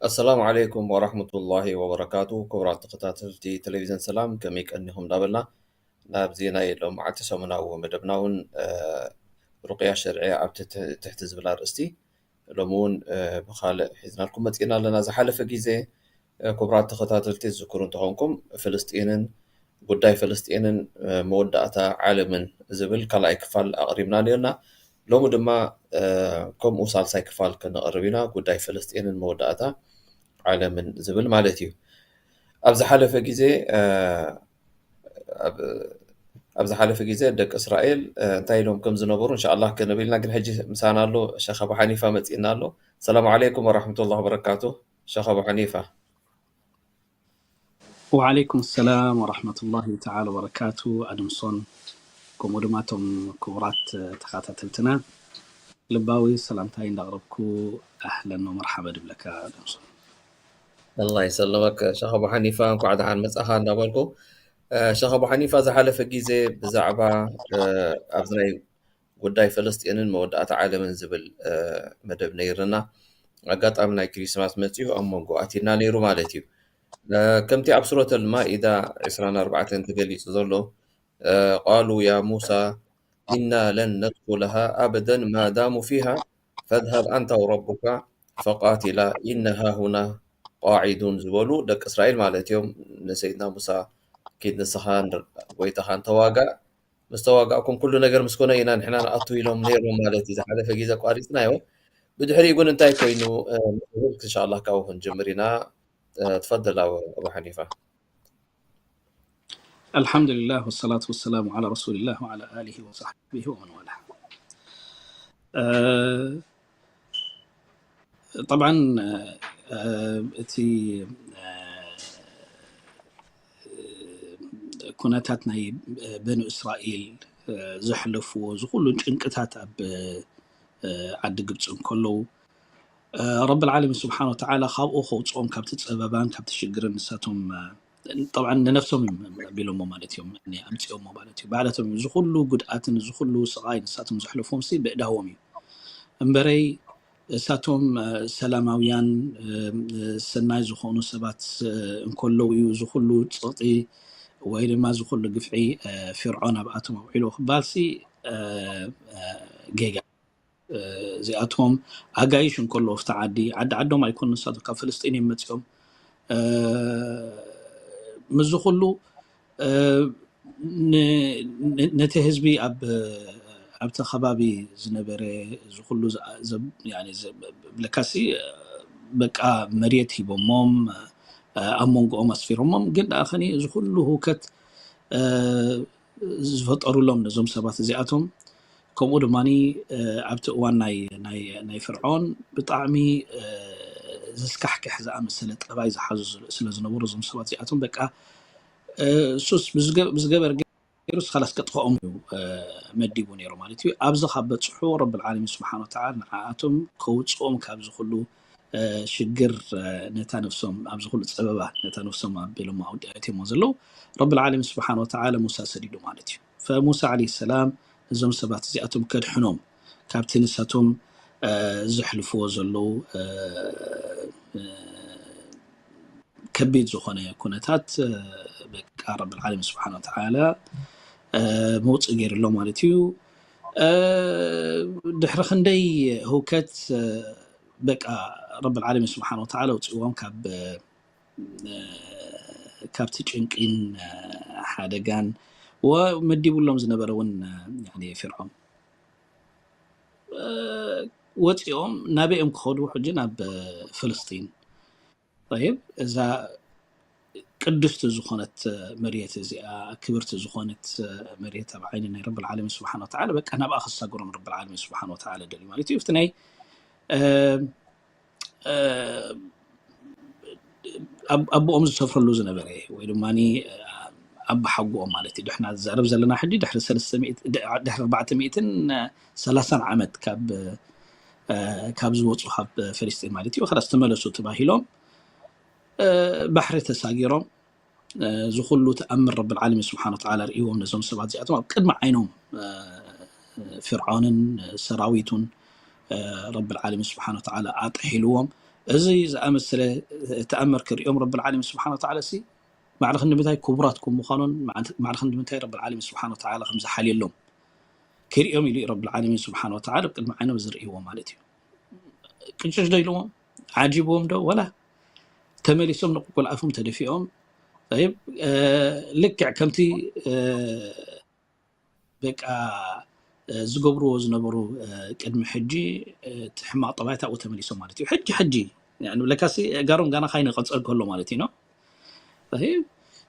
ኣሰላሙ ዓለይኩም ወራህመቱላሂ ወበረካቱ። ክቡራት ተኸታተልቲ ቴሌቪዝን ሰላም፣ ከመይ ቀኒኹም እንዳበልና፣ ናብዚ ናይ ሎማዓንቲ ሰሙናዊ መደብና እውን፣ እ፣ ሩቅያ ሸርዕያ ኣብ ትሕቲ፣ ትሕቲ ዝብል ኣርእስቲ ሎሚ እውን፣ እ፣ ብኻልእ ሒዝናልኩም መፂእና ኣለና። ዝሓለፈ ግዜ፣ እ፣ ክቡራት ተኸታተልቲ ዝዝክሩ እንተኾንኩም፣ ፍልስጢንን ጉዳይ ፍልስጤንን፣ እ፣ መወዳእታ ዓለምን ዝብል ካልኣይ ክፋል ኣቕሪብና ነርና። ሎሚ ድማ፣ እ፣ ከምኡ ሳልሳይ ክፋል ከነቕርብ ኢና፣ ጉዳይ ፍልስጤንን መወዳእታ ዓለምን ዝብል ማለት እዩ። ኣብ ዝሓለፈ ግዜ፣ እ፣ ኣብ፣ ኣብ ዝሓለፈ ግዜ ደቂ እስራኤል፣ እ፣ እንታይ ኢሎም ከም ዝነበሩ እንሻኣላህ ክንብል ኢና፣ ግን ሕጂ ምሳና ኣሎ ሸኽ ኣቡ ሓኒፋ መፂእና ኣሎ። ሰላም ዓለይኩም ወራሕመቱላህ ወበረካቱ። ሸኽ ኣቡ ሓኒፋ። ወዓለይኩም ሰላም ወራሕመቱላሂ ተዓላ ወበረካቱ። ኣድምሶን ከምኡ ድማ እቶም ክቡራት ተኸታተልትና ልባዊ ሰላምታይ እንዳቕረብኩ ኣህለን ወመርሓበ ድብለካ ኣድምሶን። ኣላህ ይሰልመክ ሸኽ ኣቡ ሓኒፋ፣ እንኳዕ ደሓን መጻኻ እንዳበልኩ፣ እ፣ ሸኽ ኣቡ ሓኒፋ ዝሓለፈ ግዜ ብዛዕባ፣ እ፣ ኣብዚ ናይ ጉዳይ ፈለስጢንን መወዳእታ ዓለምን ዝብል፣ እ፣ መደብ ነይርና። ኣጋጣሚ ናይ ክሪስማስ መጺኡ ኣብ መንጎ ኣቲና ነይሩ ማለት እዩ። እ፣ ከምቲ ኣብ ሱረት ኣልማኢዳ ዕስራን ኣርባዕተን ተገሊጹ ዘሎ፣ እ፣ ቃሉ ያ ሙሳ ኢና ለን ነድኹለሃ ኣበደን ማ ዳሙ ፊሃ ፈድሃብ ኣንታ ወረቡካ ፈቃቲላ ኢና ሃሁና ቃዒዱን ዝበሉ ደቂ እስራኤል ማለት እዮም። ንሰይድና ሙሳ ኪድ ንስኻን ጎይታኻን ተዋጋእ፣ ምስ ተዋጋእኩም ኩሉ ነገር ምስ ኮነ ኢና ንሕና ንኣቱ ኢሎም ነይሮም ማለት እዩ። ዝሓለፈ ግዜ ኣቋሪፅናዮ። ብድሕሪኡ ግን እንታይ ኮይኑ፣ እ፣ ንክብል እንሻላ ካብኡ ክንጅምር ኢና። እ፣ ትፈደል ኣቡ፣ ኣቡ ሓኒፋ። ኣልሓምዱሊላህ ወሰላቱ ወሰላሙ ዓላ ረሱሊላህ ወዓላ ኣሊሂ ወሰሕቢሂ ወመን ዋላ። እ፣ ጠብዓን፣ እ፣ እቲ፣ እ፣ ኩነታት ናይ፣ እ፣ በኑ እስራኤል፣ እ፣ ዘሕለፍዎ እዚ ኩሉ ጭንቅታት ኣብ፣ እ፣ ዓዲ ግብፂ እንከለዉ፣ እ፣ ረብል ዓለሚን ስብሓን ወተዓላ ካብኡ ከውፅኦም ካብቲ ፀበባን ካብቲ ሽግርን ንሳቶም፣ እ፣ ጠብዓን ንነፍሶም እዮም ኣቢሎሞ ማለት እዮም፣ ያኒ ኣምፂኦሞ ማለት እዩ። ባዕላቶም እዮም። እዚ ኩሉ ጉድኣትን እዚ ኩሉ ስቓይ ንሳቶም ዘሕለፍዎም ሲ ብእዳዎም እዩ። እምበረይ እሳቶም፣ እ፣ ሰላማውያን፣ እ፣ ሰናይ ዝኾኑ ሰባት፣ እ፣ እንከለዉ እዩ እዚ ኩሉ ፀቕጢ ወይ ድማ እዚ ኩሉ ግፍዒ፣ እ፣ ፊርዖን ኣብኣቶም ኣውዒልዎ ክበሃል ሲ፣ እ፣ እ፣ ጌጋ። እ፣ እዚኣቶም ኣጋይሽ እንከለዉ ኣብቲ ዓዲ፣ ዓዲ ዓዶም ኣይኮኑን፣ ንሳቶም ካብ ፍልስጢን እዮም መፂኦም። እ፣ ምስዚ ኩሉ፣ እ፣ ን-፣ ን-፣ ነቲ ህዝቢ ኣብ፣ ኣብቲ ከባቢ ዝነበረ እዚ ኩሉ ዝኣ-፣ ዘብ-፣ ያኒ ዘብ-፣ ለካሲ፣ እ፣ በቃ መሬት ሂቦሞም፣ እ፣ ኣብ መንጎኦም ኣስፊሮሞም። ግን ደኣ ኸኒ እዚ ኩሉ ህውከት፣ እ፣ ዝፈጠሩሎም ነዞም ሰባት እዚኣቶም፣ ከምኡ ድማ፣ እ፣ ኣብቲ እዋን ናይ፣ ናይ፣ ናይ ፍርዖን ብጣዕሚ፣ እ፣ ዘስካሕክሕ ዝኣመሰለ ጠባይ ዝሓዙ ስለ ዝነበሩ እዞም ሰባት እዚኣቶም በቃ፣ እ፣ እሱስ ብዝገ-፣ ብዝገበር ገይሩስ ኻላስ ከጥፍኦም እዩ፣ እ፣ መዲቡ ነይሩ ማለት እዩ። ኣብዚ ካብ በጽሑ ረብል ዓለሚን ስብሓን ወተዓላ ንዓኣቶም ከውጽኦም ካብዚ ኩሉ፣ እ፣ ሽግር፣ እ፣ ነታ ነፍሶም ኣብዚ ኩሉ ጸበባ ነታ ነፍሶም ኣቢሎም ኣውዲ-፣ ኣእትዮሞ ዘለዉ ረብል ዓለሚን ስብሓን ወተዓላ ሙሳ ሰዲዱ ማለት እዩ። ፈሙሳ ዓለይሂ ሰላም እዞም ሰባት እዚኣቶም ከድሕኖም ካብቲ ንሳቶም፣ እ፣ ዘሕልፍዎ ዘለዉ፣ እ፣ እ፣ ከቢድ ዝኾነ ኩነታት፣ እ፣ በቃ ረብል ዓለሚን ስብሓን ወተዓላ፣ እ፣ መውፅእ ገይሩሎም ማለት እዩ። እ፣ ድሕሪ ክንደይ ህውከት፣ እ፣ በቃ ረብል ዓለሚን ስብሓን ወተዓላ ኣውፅእዎም ካብ፣ እ፣ ካብቲ ጭንቂን፣ እ፣ ሓደጋን ወ-፣ መዲቡሎም ዝነበረ እውን፣ እ፣ ያኒ ፊርዖን፣ እ፣ ወፂኦም ናበይ እዮም ክኸዱ? ሕጂ ናብ፣ እ፣ ፍልስጢን። ጠይብ፣ እዛ ቅድስቲ ዝኾነት መሬት እዚኣ፣ ክብርቲ ዝኾነት መሬት ኣብ ዓይኒ ናይ ረብል ዓለሚን ስብሓን ወተዓላ፣ በቃ ናብኣ ከሳግሮም ረብል ዓለሚን ስብሓን ወተዓላ ደልዩ ማለት እዩ። ኣብቲ ናይ ኣቦኦም ዝሰፍረሉ ዝነበረ ወይ ድማ ኣባሓጎኦም ማለት እዩ። ድሕና ዝዛረብ ዘለና ሕጂ ድሕሪ ሰለስተ ሚእቲ ድሕሪ ኣርባዕተ ሚእትን ሰላሳን ዓመት ካብ ካብ ዝወፁ ካብ ፈሊስጢን ማለት እዩ። ከላስ ተመለሱ ተባሂሎም ባሕሪ ተሳጊሮም ዝኹሉ ተኣምር ረብል ዓለሚን ስብሓን ወተዓላ ርእዎም ነዞም ሰባት እዚኣቶም ኣብ ቅድሚ ዓይኖም ፍርዖንን ሰራዊቱን ረብል ዓለሚን ስብሓን ወተዓላ ኣጥሒልዎም። እዚ ዝኣመሰለ ተኣምር ክርእዮም ረብል ዓለሚን ስብሓን ወተዓላ ሲ ማዕረ ክንዲ ምንታይ ክቡራት ከም ምዃኖን ማዕረ ክንዲ ምንታይ ረብል ዓለሚን ስብሓን ወተዓላ ከም ዝሓልየሎም ክርእዮም ኢሉ እዩ ረብል ዓለሚን ስብሓን ወተዓላ ኣብ ቅድሚ ዓይኖም ዝርእይዎ ማለት እዩ። ቅጭጭ ዶ ኢልዎም? ዓጂብዎም ዶ? ወላ ተመሊሶም ንቁልቁል ኣፎም ተደፊኦም። ጠይብ፣ ልክዕ ከምቲ በቃ ዝገብርዎ ዝነበሩ ቅድሚ ሕጂ እቲ ሕማቕ ጠባይ ኣብኡ ተመሊሶም ማለት እዩ። ሕጂ ሕጂ ንብለካሲ ጋሮም ጋና ካይነ ቀፀል ከሎ ማለት እዩ።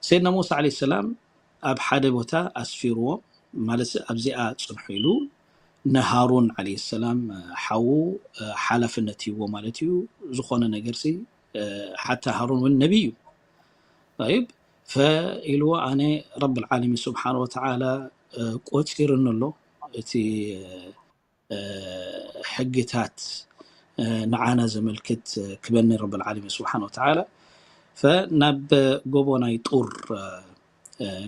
ሰይድና ሙሳ ዓለይሂ ሰላም ኣብ ሓደ ቦታ ኣስፊርዎም ማለት ኣብዚኣ ፅንሑ ኢሉ ንሃሩን ዓለይሂ ሰላም ሓዉ ሓላፍነት ሂብዎ ማለት እዩ። ዝኾነ ነገር ሲ ሓታ ሃሩን እውን ነቢይ እዩ። ጠይብ ፈኢልዎ ኣነ ረብል ዓለሚን ስብሓን ወተዓላ ቆፂርኒ ኣሎ እቲ ሕግታት ንዓና ዘመልክት ክበኒ ረብል ዓለሚን ስብሓን ወተዓላ ናብ ጎቦ ናይ ጡር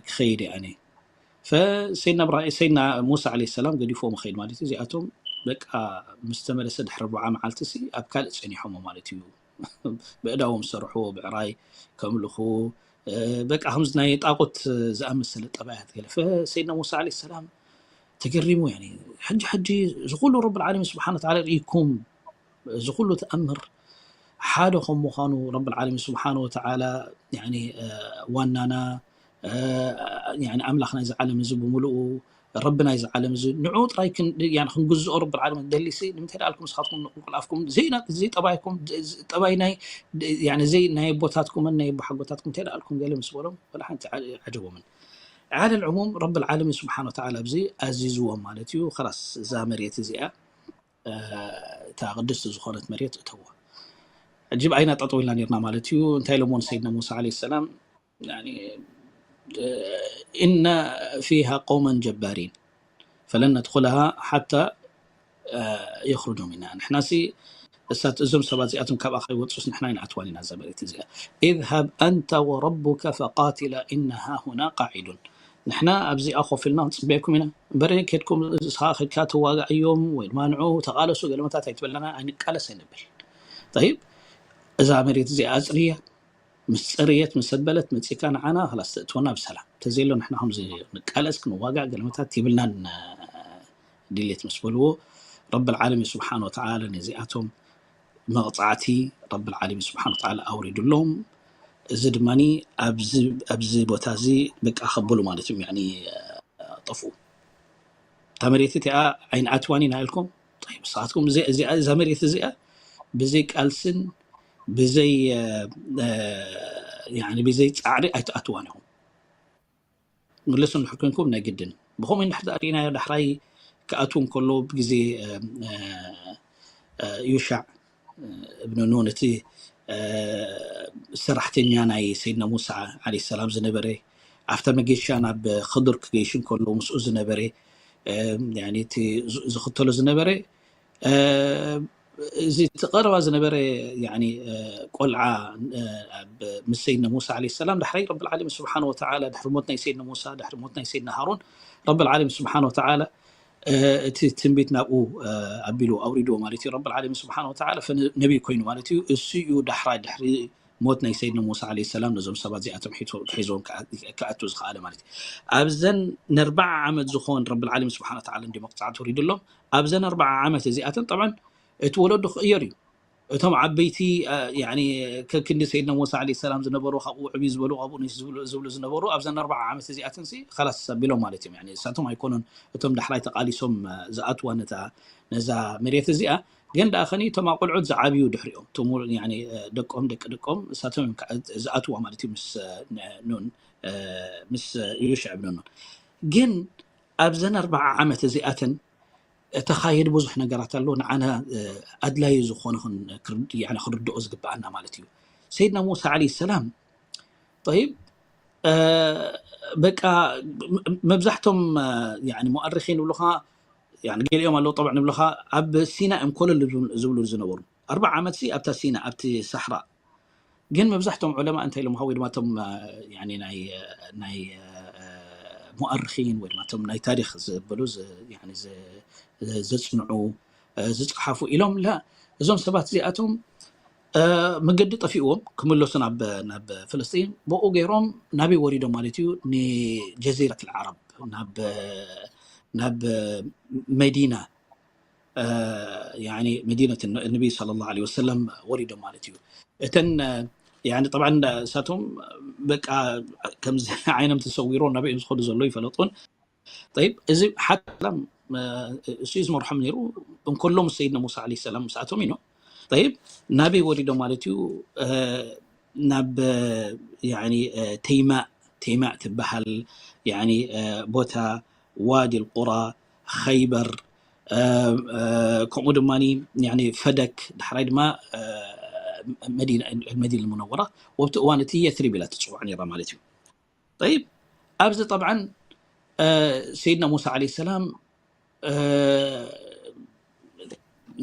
ክኸይድ ኣነ ፈሰይድና ሰይድና ሙሳ ዓለይሂ ሰላም ገዲፎም ኸይድ ማለት እዩ። እዚኣቶም በቃ ምስ ተመለሰ ድሕሪ ኣርብዓ መዓልቲ ሲ ኣብ ካልእ ጸኒሖሞ ማለት እዩ። ብእዳዎም ሰርሑ ብዕራይ ከምልኹ በቃ ከምዚ ናይ ጣቁት ዝኣመሰለ ጠባያት ገለ ፈሰይድና ሙሳ ዓለይሂ ሰላም ተገሪሙ ያኒ ሕጂ ሕጂ ዝኹሉ ረብል ዓለሚን ስብሓን ወተዓላ ርኢኩም እዚ ኩሉ ተኣምር ሓደ ከም ምዃኑ ረብል ዓለሚን ስብሓን ወተዓላ ዋናና ኣምላኽ ናይዚ ዓለም እዚ ብምልኡ ረቢ ናይዚ ዓለም እዚ ንዑ ጥራይ ክንግዝኦ ረብል ዓለሚን ደሊሲ ንምንታይ ደኣልኩም ንስኻትኩም ንቁልቁል ኣፍኩም ዘይጠባይኩም ጠባይ ናይ ናይ ኣቦታትኩምን ናይ ኣቦሓጎታትኩም እንታይ ደኣልኩም ገለ ምስ በሎም ወላ ሓንቲ ዓጀቦምን ዓለ ልዕሙም ረብል ዓለሚን ስብሓን ወተዓላ ኣብዚ ኣዚዝዎም ማለት እዩ። ከላስ እዛ መሬት እዚኣ እታ ቅድስቲ ዝኾነት መሬት እተዎ። ሕጂ ብኣይና ጠጠው ኢልና ነርና ማለት እዩ። እንታይ ኢሎሞ ንሰይድና ሙሳ ዓለይሂ ሰላም إن فيها قوما جبارين فلن ندخلها حتى يخرجوا منها ንሕናሲ እሳት እዞም ሰባት እዚኣቶም ካብኣ ከይወፁስ ንሕና ይንኣትዋን ኢና እዛ መሬት እዚኣ اذهب أنت وربك فقاتلا إنا هاهنا قاعدون ንሕና ኣብዚኣ ኮፍ ኢልና ክንፅበየኩም ኢና እምበር ከድኩም እስኻ ከድካ ተዋጋዕዮም ወይ ድማ ንዑ ተቓለሱ ገለመታት ኣይትበለና ኣይንቃለስ ኣይንብል ጠይብ እዛ መሬት እዚኣ ኣፅርያ ምስ ፅርየት ምስ ኣበለት መፂካ ንዓና ላስ ተእትወና ብሰላም ተዘየሎ ንሕና ከምዚ ንቃለስ ክንዋጋዕ ገለመታት ይብልናን ድሌት ምስ በልዎ ረብል ዓለሚን ስብሓን ወተዓላ ነዚኣቶም መቕፃዕቲ ረብል ዓለሚን ስብሓን ወተዓላ ኣውሪዱሎም እዚ ድማ ኣብዚ ቦታ እዚ በቃ ከበሉ ማለት እዮም ጠፍኡ እታ መሬት እቲኣ ኣይንኣትዋን ኢና ኢልኩም ንስኻትኩም እዛ መሬት እዚኣ ብዘይ ቃልስን ብዘይ ብዘይ ፃዕሪ ኣይትኣትዋን ኢኹም ምልሱ እንድሕር ኮንኩም ናይ ግድን ብኸምኡ እንድሕር ርኢናዮ ዳሕራይ ክኣትዉ እንከሎ ብግዜ ዩሻዕ እብን ኑን እቲ ሰራሕተኛ ናይ ሰይድና ሙሳ ዓለይሂ ሰላም ዝነበረ ኣብታ መገሻ ናብ ክድር ክገይሽ እንከሎ ምስኡ ዝነበረ እቲ ዝኽተሎ ዝነበረ እዚ እቲ ቀረባ ዝነበረ ቆልዓ ምስ ሰይድና ሙሳ ዓለይሂ ሰላም ዳሕራይ ረብል ዓለሚን ስብሓን ወተዓላ ድሕሪ ሞት ናይ ሰይድና ሙሳ ድሕሪ ሞት ናይ ሰይድና ሃሩን ረብል ዓለሚን ስብሓን ወተዓላ እቲ ትንቢት ናብኡ ኣቢሉ ኣውሪድዎ ማለት እዩ ረብል ዓለሚን ስብሓን ወተዓላ ነቢይ ኮይኑ ማለት እዩ እሱ እዩ ዳሕራይ ድሕሪ ሞት ናይ ሰይድና ሙሳ ዓለይሂ ሰላም ነዞም ሰባት እዚኣቶም ክሒዝዎም ክኣቱ ዝኸኣለ ማለት እዩ ኣብዘን ንኣርባዓ ዓመት ዝኾን ረብል ዓለሚን ስብሓን ወተዓላ እንዲ መቕፃዕቲ ወሪድሎም ኣብዘን ኣርባዓ ዓመት እዚኣተን ጠብዓን እቲ ወለዱ ክቕየር እዩ እቶም ዓበይቲ ከክንዲ ሰይድና ሙሳ ዓለይሂ ሰላም ዝነበሩ ካብኡ ዕብይ ዝበሉ ካብኡ ንእሽቱ ዝብሉ ዝብሉ ዝነበሩ ኣብዘን ኣርባዓ ዓመት እዚኣተን ሲ ኸላስ ኣቢሎም ማለት እዮም ያኒ እሳቶም ኣይኮኑን እቶም ዳሕራይ ተቓሊሶም ዝኣትዋ ነታ ነዛ መሬት እዚኣ ግን ደኣ ኸኒ እቶም ኣቆልዑት ዝዓብዩ ድሕሪኦም፣ እቶም ወ-፣ ያኒ፣ እ፣ ደቆም፣ ደቂ ደቆም፣ እሳቶም እዮም ከኣ ዝኣትዋ ማለት እዩ፣ ምስ፣ እ፣ ን-፣ ኑን፣ እ፣ ምስ ዩሽዕ ብን ኑን። ግን ኣብዘን ኣርብዓ ዓመት እዚኣተን እተኻየድ ብዙሕ ነገራት ኣሎ፣ ንዓና፣ እ፣ ኣድላዪ ዝኾነ ኽን-፣ ክር-፣ ያኒ፣ ክንርድኦ ዝግብኣና ማለት እዩ። ሰይድና ሙሳ ዓለይሂ ሰላም፣ ጠይብ፣ እ፣ በቃ፣ ም-፣ መብዛሕቶም፣ እ፣ ያኒ፣ ሙኣርኺን ይብሉኻ፣ ያኒ፣ ገሊኦም ኣለዉ፣ ጠብዓ ንብሉኻ፣ ኣብ ሲና እዮም ኮለል ዝብሉ፣ ዝብሉ ዝነበሩ። ኣርብዓ ዓመትሲ ኣብታ ሲና፣ ኣብቲ ሳሕራ። ግን መብዛሕቶም ዑለማ እንታይ ኢሎም፣ ወይ ድማ እቶም፣ እ፣ ያኒ፣ ናይ፣ እ፣ ናይ፣ እ፣ ሙኣርኺን ወይ ድማ እቶም ናይ ታሪኽ ዝበሉ ዝ-፣ ያኒ፣ ዝ-፣ ዘጽንዑ፣ እ፣ ዝጸሓፉ ኢሎም፣ ላ፣ እዞም ሰባት እዚኣቶም፣ እ፣ መገዲ ጠፊእዎም ክምለሱ ናብ፣ ናብ ፍልስጢን። ብኡ ገይሮም ናበይ ወሪዶም ማለት እዩ? ንጀዚረት ልዓረብ፣ ናብ፣ ናብ መዲና፣ እ፣ ያኒ መዲነት ነቢ ሰለላሁ ዐለይሂ ወሰለም ወሪዶም ማለት እዩ። እተን፣ እ፣ ያኒ ጠብዓን እሳቶም በቃ ከምዚ ዓይኖም ተሰዊሮም ናበይ እዮም ዝኸዱ ዘለዉ ይፈለጡን። ጠይብ፣ እዚ ሓታ ሰላም፣ እ፣ እሱ እዩ ዝመርሖም ነይሩ። እንከሎ ምስ ሰይድና ሙሳ ዓለይሂ ሰላም ምስኣቶም እዩ። ጠይብ፣ ናበይ ወሪዶም ማለት እዩ? እ፣ ናብ፣ እ፣ ያኒ፣ እ፣ ተይማእ፣ ተይማእ ትበሃል፣ ያኒ፣ እ፣ ቦታ፣ ዋዲ ልቁራ፣ ኸይበር፣ እ፣ እ፣ ከምኡ ድማ ያኒ ፈደክ፣ ዳሕራይ ድማ፣ እ፣ መዲና፣ መዲና ሙነወራ፣ ወብቲ እዋን እቲ የትሪብ ኢላ ትጽዋዕ ነይራ ማለት እዩ። ጠይብ፣ ኣብዚ ጠብዓን፣ እ፣ ሰይድና ሙሳ ዓለይሂ ሰላም፣ እ፣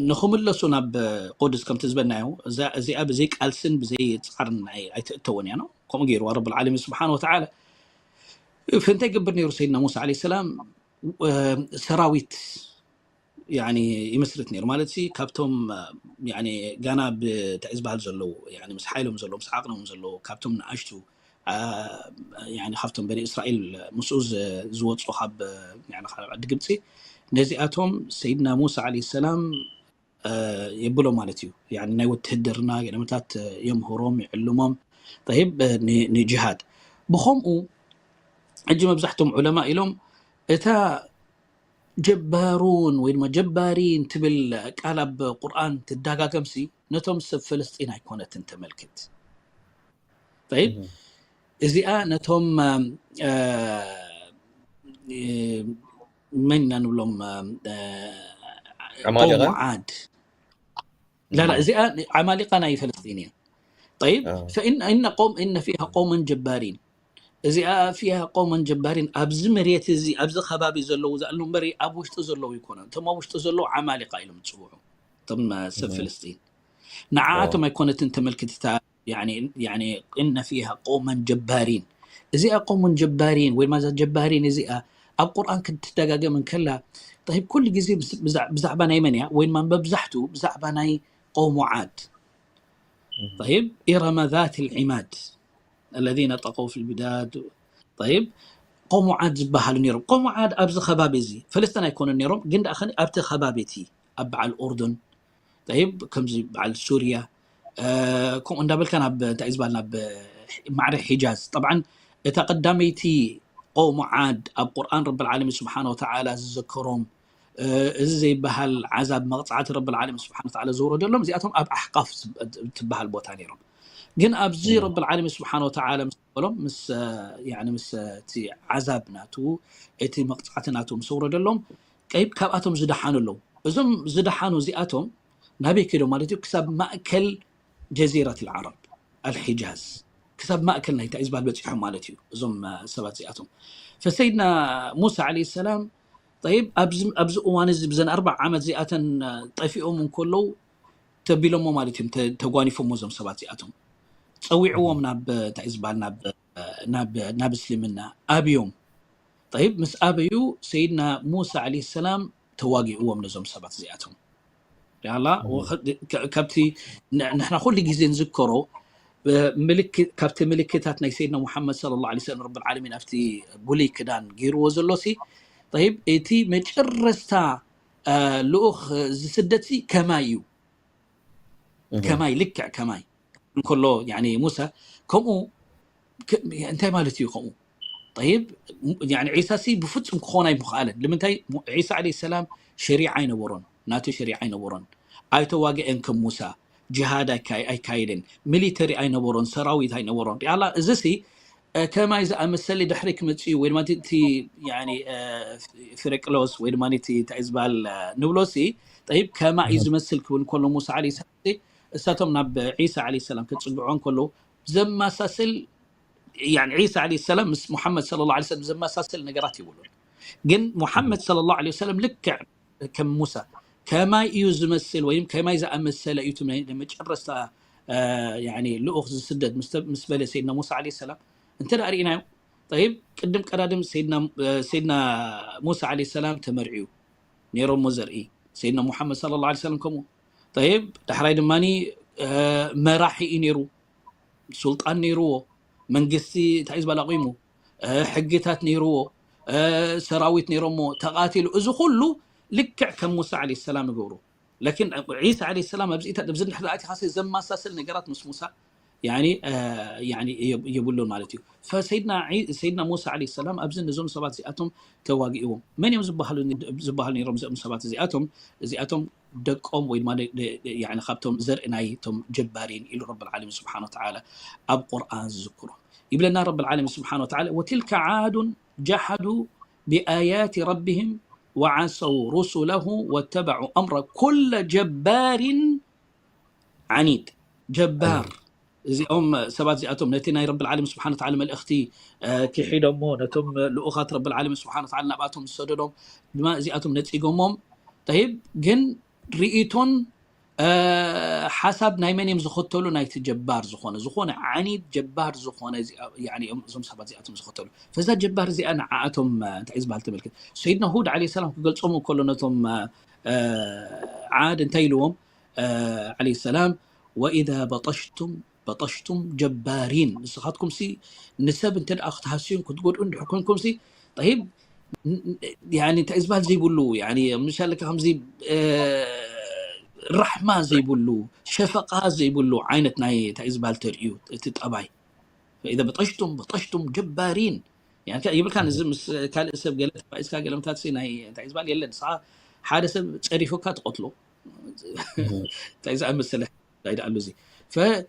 ንኽምለሱ ናብ ቁድስ ከምቲ ዝበልናዮ፣ እዛ፣ እዚኣ ብዘይ ቃልስን ብዘይ ጻዕርን ኣይ-፣ ኣይትእተውን እያ ነው። ከምኡ ገይርዋ ረብል ዓለሚን ስብሓን ወተዓላ። ፈንታይ ይገብር ነይሩ ሰይድና ሙሳ ዓለይሂ ሰላም፣ እ፣ ሰራዊት ያኒ ይመስርት ነይሩ። ማለት ሲ ካብቶም፣ ያኒ ጋና ብታይ ዝበሃል ዘለዉ፣ ያኒ ምስ ሓይሎም ዘለዉ፣ ምስ ዓቕኖም ዘለዉ፣ ካብቶም ንኣሽቱ፣ አ፣ ያኒ ካብቶም በኒ እስራኤል ምስኡ ዝ-፣ ዝወፁ ካብ፣ ያኒ ካብ ዓዲ ግብፂ፣ ነዚኣቶም ሰይድና ሙሳ ዓለይሂ ሰላም፣ አ፣ የብሎ ማለት እዩ። ያኒ ናይ ውትህድርና ገለመታት የምህሮም፣ ይዕልሞም። ጠይብ፣ ን-፣ ንጅሃድ። ብኸምኡ፣ ሕጂ መብዛሕትኦም ዑለማ ኢሎም፣ እታ ጀባሩን ወይ ድማ ጀባሪን ትብል ቃል ኣብ ቁርኣን ትደጋገምሲ፣ ነቶም ሰብ ፍልስጢን ኣይኮነትን ተመልክት። ጠይብ፣ እዚኣ ነቶም፣ እ፣ እ፣ መን ኢና ንብሎም፣ እ፣ ዓማሊቐ? ቀውሙ ዓድ። ላላ፣ እዚኣ ዓማሊቃ ናይ ፍልስጢን እያ። ጠይብ፣ አ። ፈኢን-፣ ኢነ ቀውም፣ ኢነ ፊሃ ቀውመን ጀባሪን። እዚኣ ፊሃ ቀውመን ጀባሪን፣ ኣብዚ መሬት እዚ፣ ኣብዚ ከባቢ ዘለዉ ዝኣሉ እምበሪ፣ ኣብ ውሽጢ ዘለዉ ይኮነን። እቶም ኣብ ውሽጢ ዘለዉ ዓማሊቃ ኢሎም ዝጽውዑ። እቶም፣ እ፣ ሰብ እህ። ፍልስጢን። ንዓኣቶም ኦ። ኣይኮነትን ተመልክት እታ፣ ያኒ፣ ያኒ፣ ኢነ ፊሃ ቀውመን ጀባሪን። እዚኣ ቀውመን ጀባሪን፣ ወይ ድማ እዛ ጀባሪን እዚኣ፣ ኣብ ቁርኣን ክትደጋገም እንከላ፣ ጠይብ፣ ኩሉ ግዜ ብዝ-፣ ብዛ-፣ ብዛዕባ ናይ መን እያ? ወይ ድማ መብዛሕትኡ ብዛዕባ ናይ ቀውሙ ዓድ። እህ። ጠይብ፣ ኢረመ ዛት ልዒማድ፣ ኣለዚነ ጠቀው ፊል ቢላድ። ጠይብ፣ ቆሙ ዓድ ዝበሃሉ ነይሮም። ቆሙ ዓድ ኣብዚ ከባቢ እዚ፣ ፍልስጥን ኣይኮኑን ነይሮም፣ ግን ደኣ ኸኒ ኣብቲ ከባቢ እቲ፣ ኣብ በዓል ኡርዱን፣ ጠይብ፣ ከምዚ በዓል ሱርያ፣ እ፣ ከምኡ እንዳበልካ ናብ፣ እንታይ እዩ ዝበሃል፣ ናብ ማዕረ ሒጃዝ። ጠብዓን፣ እታ ቀዳመይቲ ቆሙ ዓድ ኣብ ቁርኣን ረብል ዓለሚን ስብሓነ ወተዓላ ዝዘከሮም፣ እ፣ እዚ ዘይበሃል ዓዛብ መቕጻዕቲ ረብል ዓለሚን ስብሓነ ወተዓላ ዘውረደሎም፣ እዚኣቶም ኣብ ኣሕቃፍ ዝብ-፣ ትበሃል ቦታ ነይሮም። ግን ኣብዚ እም። ረብል ዓለሚን ስብሓነ ወተዓላ ምስ በሎም፣ ምስ፣ እ፣ ያኒ ምስ፣ እ፣ እቲ ዓዛብ ናቱ፣ እቲ መቕጻዕቲ ናቱ ምስ ኣውረደሎም፣ ቀይብ ካብኣቶም ዝደሓኑ ኣለዉ። እዞም ዝደሓኑ እዚኣቶም ናበይ ከይዶም ማለት እዩ? ክሳብ ማእከል ጀዚረት ልዓረብ፣ ኣልሒጃዝ፣ ክሳብ ማእከል ናይታ ኢዝባል በጺሖም ማለት እዩ፣ እዞም፣ እ፣ ሰባት እዚኣቶም። ፈሰይድና ሙሳ ዓለይሂ ሰላም፣ ጠይብ፣ ኣብዚ፣ ኣብዚ እዋን እዚ፣ ብዘን ኣርባዓ ዓመት እዚኣተን፣ እ፣ ጠፊኦም እንከለዉ፣ ተቢሎሞ ማለት እዮም፣ ተ-፣ ተጓኒፎሞ እዞም ሰባት እዚኣቶም። ጸዊዕዎም እህ። ናብ፣ እንታይ እዩ ዝበሃል፣ ናብ፣ ናብ፣ ናብ እስልምና ኣብዮም። ጠይብ፣ ምስ ኣበዩ፣ ሰይድና ሙሳ ዓለይሂ ሰላም ተዋጊእዎም ነዞም ሰባት እዚኣቶም። ያላ፣ እህ። ወኸ-፣ ከ-፣ ካብቲ ን-፣ ንሕና ኩሉ ግዜ ንዝከሮ፣ ብ-፣ ምልክት፣ ካብቲ ምልክታት ናይ ሰይድና ሙሓመድ ሰለላሁ ዐለይሂ ወሰለም ረብል ዓለሚን ኣብቲ ብሉይ ክዳን ገይርዎ ዘሎሲ፣ ጠይብ፣ እቲ መጨረስታ፣ እ፣ ልኡኽ ዝስደትሲ ከማይ እዩ። እህ። ከማይ፣ ልክዕ ከማይ እንከሎ፣ ያኒ፣ ሙሳ፣ ከምኡ፣ ከ-፣ እንታይ ማለት እዩ ከምኡ? ጠይብ፣ ያኒ፣ ዒሳሲ ብፍጹም ክኾን ኣይምኽኣለን። ንምንታይ? ሙ-፣ ዒሳ ዓለይሂ ሰላም ሸሪዓ ኣይነበሮን፣ ናቱ ሸሪዓ ኣይነበሮን። ኣይተዋግአን ከም ሙሳ። ጅሃድ ኣይካ- ኣይካየደን። ሚሊተሪ ኣይነበሮን፣ ሰራዊት ኣይነበሮን። ሪኣላ፣ እዚ ሲ እ፣ ከማይ ዝኣመሰለ ድሕሪ ክመጽእ እዩ፣ ወይ ድማ እቲ፣ እቲ ያኒ፣ እ፣ ፊረቅሎስ ወይ ድማ እቲ እንታይ እዩ ዝበሃል፣ እ፣ ንብሎ ሲ፣ ጠይብ፣ ከማ እዩ ዝመስል ክብል እንከሎ ሙሳ ዓለይሂ ሰላም ሲ፣ እሳቶም ናብ ዒሳ ዓለይሂ ሰላም ክጽግዑ እንከሎ ዘመሳስል፣ ያኒ ዒሳ ዓለይሂ ሰላም ምስ ሙሓመድ ሰለላሁ ዓለይሂ ወሰለም ዘመሳስል ነገራት ይብሉን። ግን ሙሓመድ ሰለላሁ ዓለይሂ ወሰለም ልክዕ ከም ሙሳ ከማይ እዩ ዝመስል ወይም ከማይ ዝኣመሰለ እዩ እቲ ናይ መጨረስታ፣ እ፣ ያኒ ልኡኽ ዝስደድ ምስ ተ- ምስ በለ ሰይድና ሙሳ ዓለይሂ ሰላም እንተ ደኣ ርኢናዮ፣ ጠይብ፣ ቅድም ቀዳድም ሰይድና፣ እ፣ ሰይድና ሙሳ ዓለይሂ ሰላም ተመርዕዩ ነይሮሞ ዘርኢ፣ ሰይድና ሙሓመድ ሰለላሁ ዓለይሂ ወሰለም ከምኡ። ጠይብ፣ ዳሕራይ ድማ፣ እ፣ መራሒ እዩ ነይሩ፣ ሱልጣን ነይርዎ፣ መንግስቲ እንታይ እዩ ዝበሃል ኣቑሙ፣ እ፣ ሕግታት ነይርዎ፣ እ፣ ሰራዊት ነይሮሞ፣ ተቓቲሉ። እዚ ኩሉ ልክዕ ከም ሙሳ ዓለይሂ ሰላም ይገብሩ። ላኪን ዒሳ ዓለይሂ ሰላም ኣብዚ ኢታ- ኣብዚ እንድሕር ኣቲኻሲ ዘመሳሰል ነገራት ምስ ሙሳ ያኒ፣ እ፣ ያኒ የብ- የብሉን ማለት እዩ። ፈሰይድና ዒ- ሰይድና ሙሳ ዓለይሂ ሰላም ኣብዚ ነዞም ሰባት እዚኣቶም ተዋጊእዎም። መን እዮም ዝበሃሉ ዝበሃሉ ነይሮም እዞም ሰባት እዚኣቶም? እዚኣቶም ደቆም ወይ ድማ ደ- ደ- ደ- ያኒ ካብቶም ዘርኢ ናይቶም ጀባሪን ኢሉ ረብል ዓለሚን ስብሓነ ወተዓላ ኣብ ቁርኣን ዝዝክሮ። ይብለና ረብል ዓለሚን ስብሓነ ወተዓላ፣ ወትልከ ዓዱን ጀሓዱ ብኣያት ረቢሂም ወዓሰው ሩሱለሁ ወተበዑ ኣምረ ኩለ ጀባሪን ዓኒድ። ጀባር፣ እዚኦም ሰባት እዚኣቶም ነቲ ናይ ረብል ዓለሚን ስብሓነ ወተዓላ መልእኽቲ፣ እ፣ ክሒዶሞ፣ ነቶም ልኡኻት ረብል ዓለሚን ስብሓነ ወተዓላ ናብኣቶም ዝሰደዶም ድማ እዚኣቶም ነጺጎሞም። ጠይብ፣ ግን ርኢቶን፣ እ፣ ሓሳብ ናይ መን እዮም ዝኽተሉ? ናይቲ ጀባር ዝኾነ፣ ዝኾነ ዓኒድ ጀባር ዝኾነ እዚ- ያኒ እዮም እዞም ሰባት እዚኣቶም ዝኽተሉ። ፈዛ ጀባር እዚኣ ንዓኣቶም፣ እ፣ እንታይ እዩ ዝበሃል ተመልከት። ሰይድና ሁድ ዓለይሂ ሰላም ክገልጾም እንከሎ ነቶም፣ እ፣ ዓድ እንታይ ኢልዎም? እ፣ ዓለይሂ ሰላም፣ ወኢዛ በጠሽቱም በጠሽቱም ጀባሪን። ንስኻትኩም ሲ ንሰብ እንተ ደኣ ክትሃስዩን ክትጎድኡን ድሕር ኮንኩም ሲ፣ ጠይብ፣ ን- ን- ያኒ እንታይ ዝበሃል ዘይብሉ፣ ያኒ ምሻለካ ከምዚ፣ እ፣ ራሕማ ዘይብሉ፣ ሸፈቃ ዘይብሉ ዓይነት ናይ እንታይ ዝበሃል ተርእዩ እቲ ጠባይ። ፈኢዛ በጠሽቱም በጠሽቱም ጀባሪን። ያኒ ይብልካ፣ እዚ ምስ ካልእ ሰብ ገለ ተባኢስካ ገለ ምታት ሲ ናይ እንታይ ዝበሃል የለን። ንስኻ ሓደ ሰብ ጸሪፉካ ትቐትሎ። እንታይ ዝኣመሰለ ጉዳይ ደኣ ኣሎ እዚ። ፈ-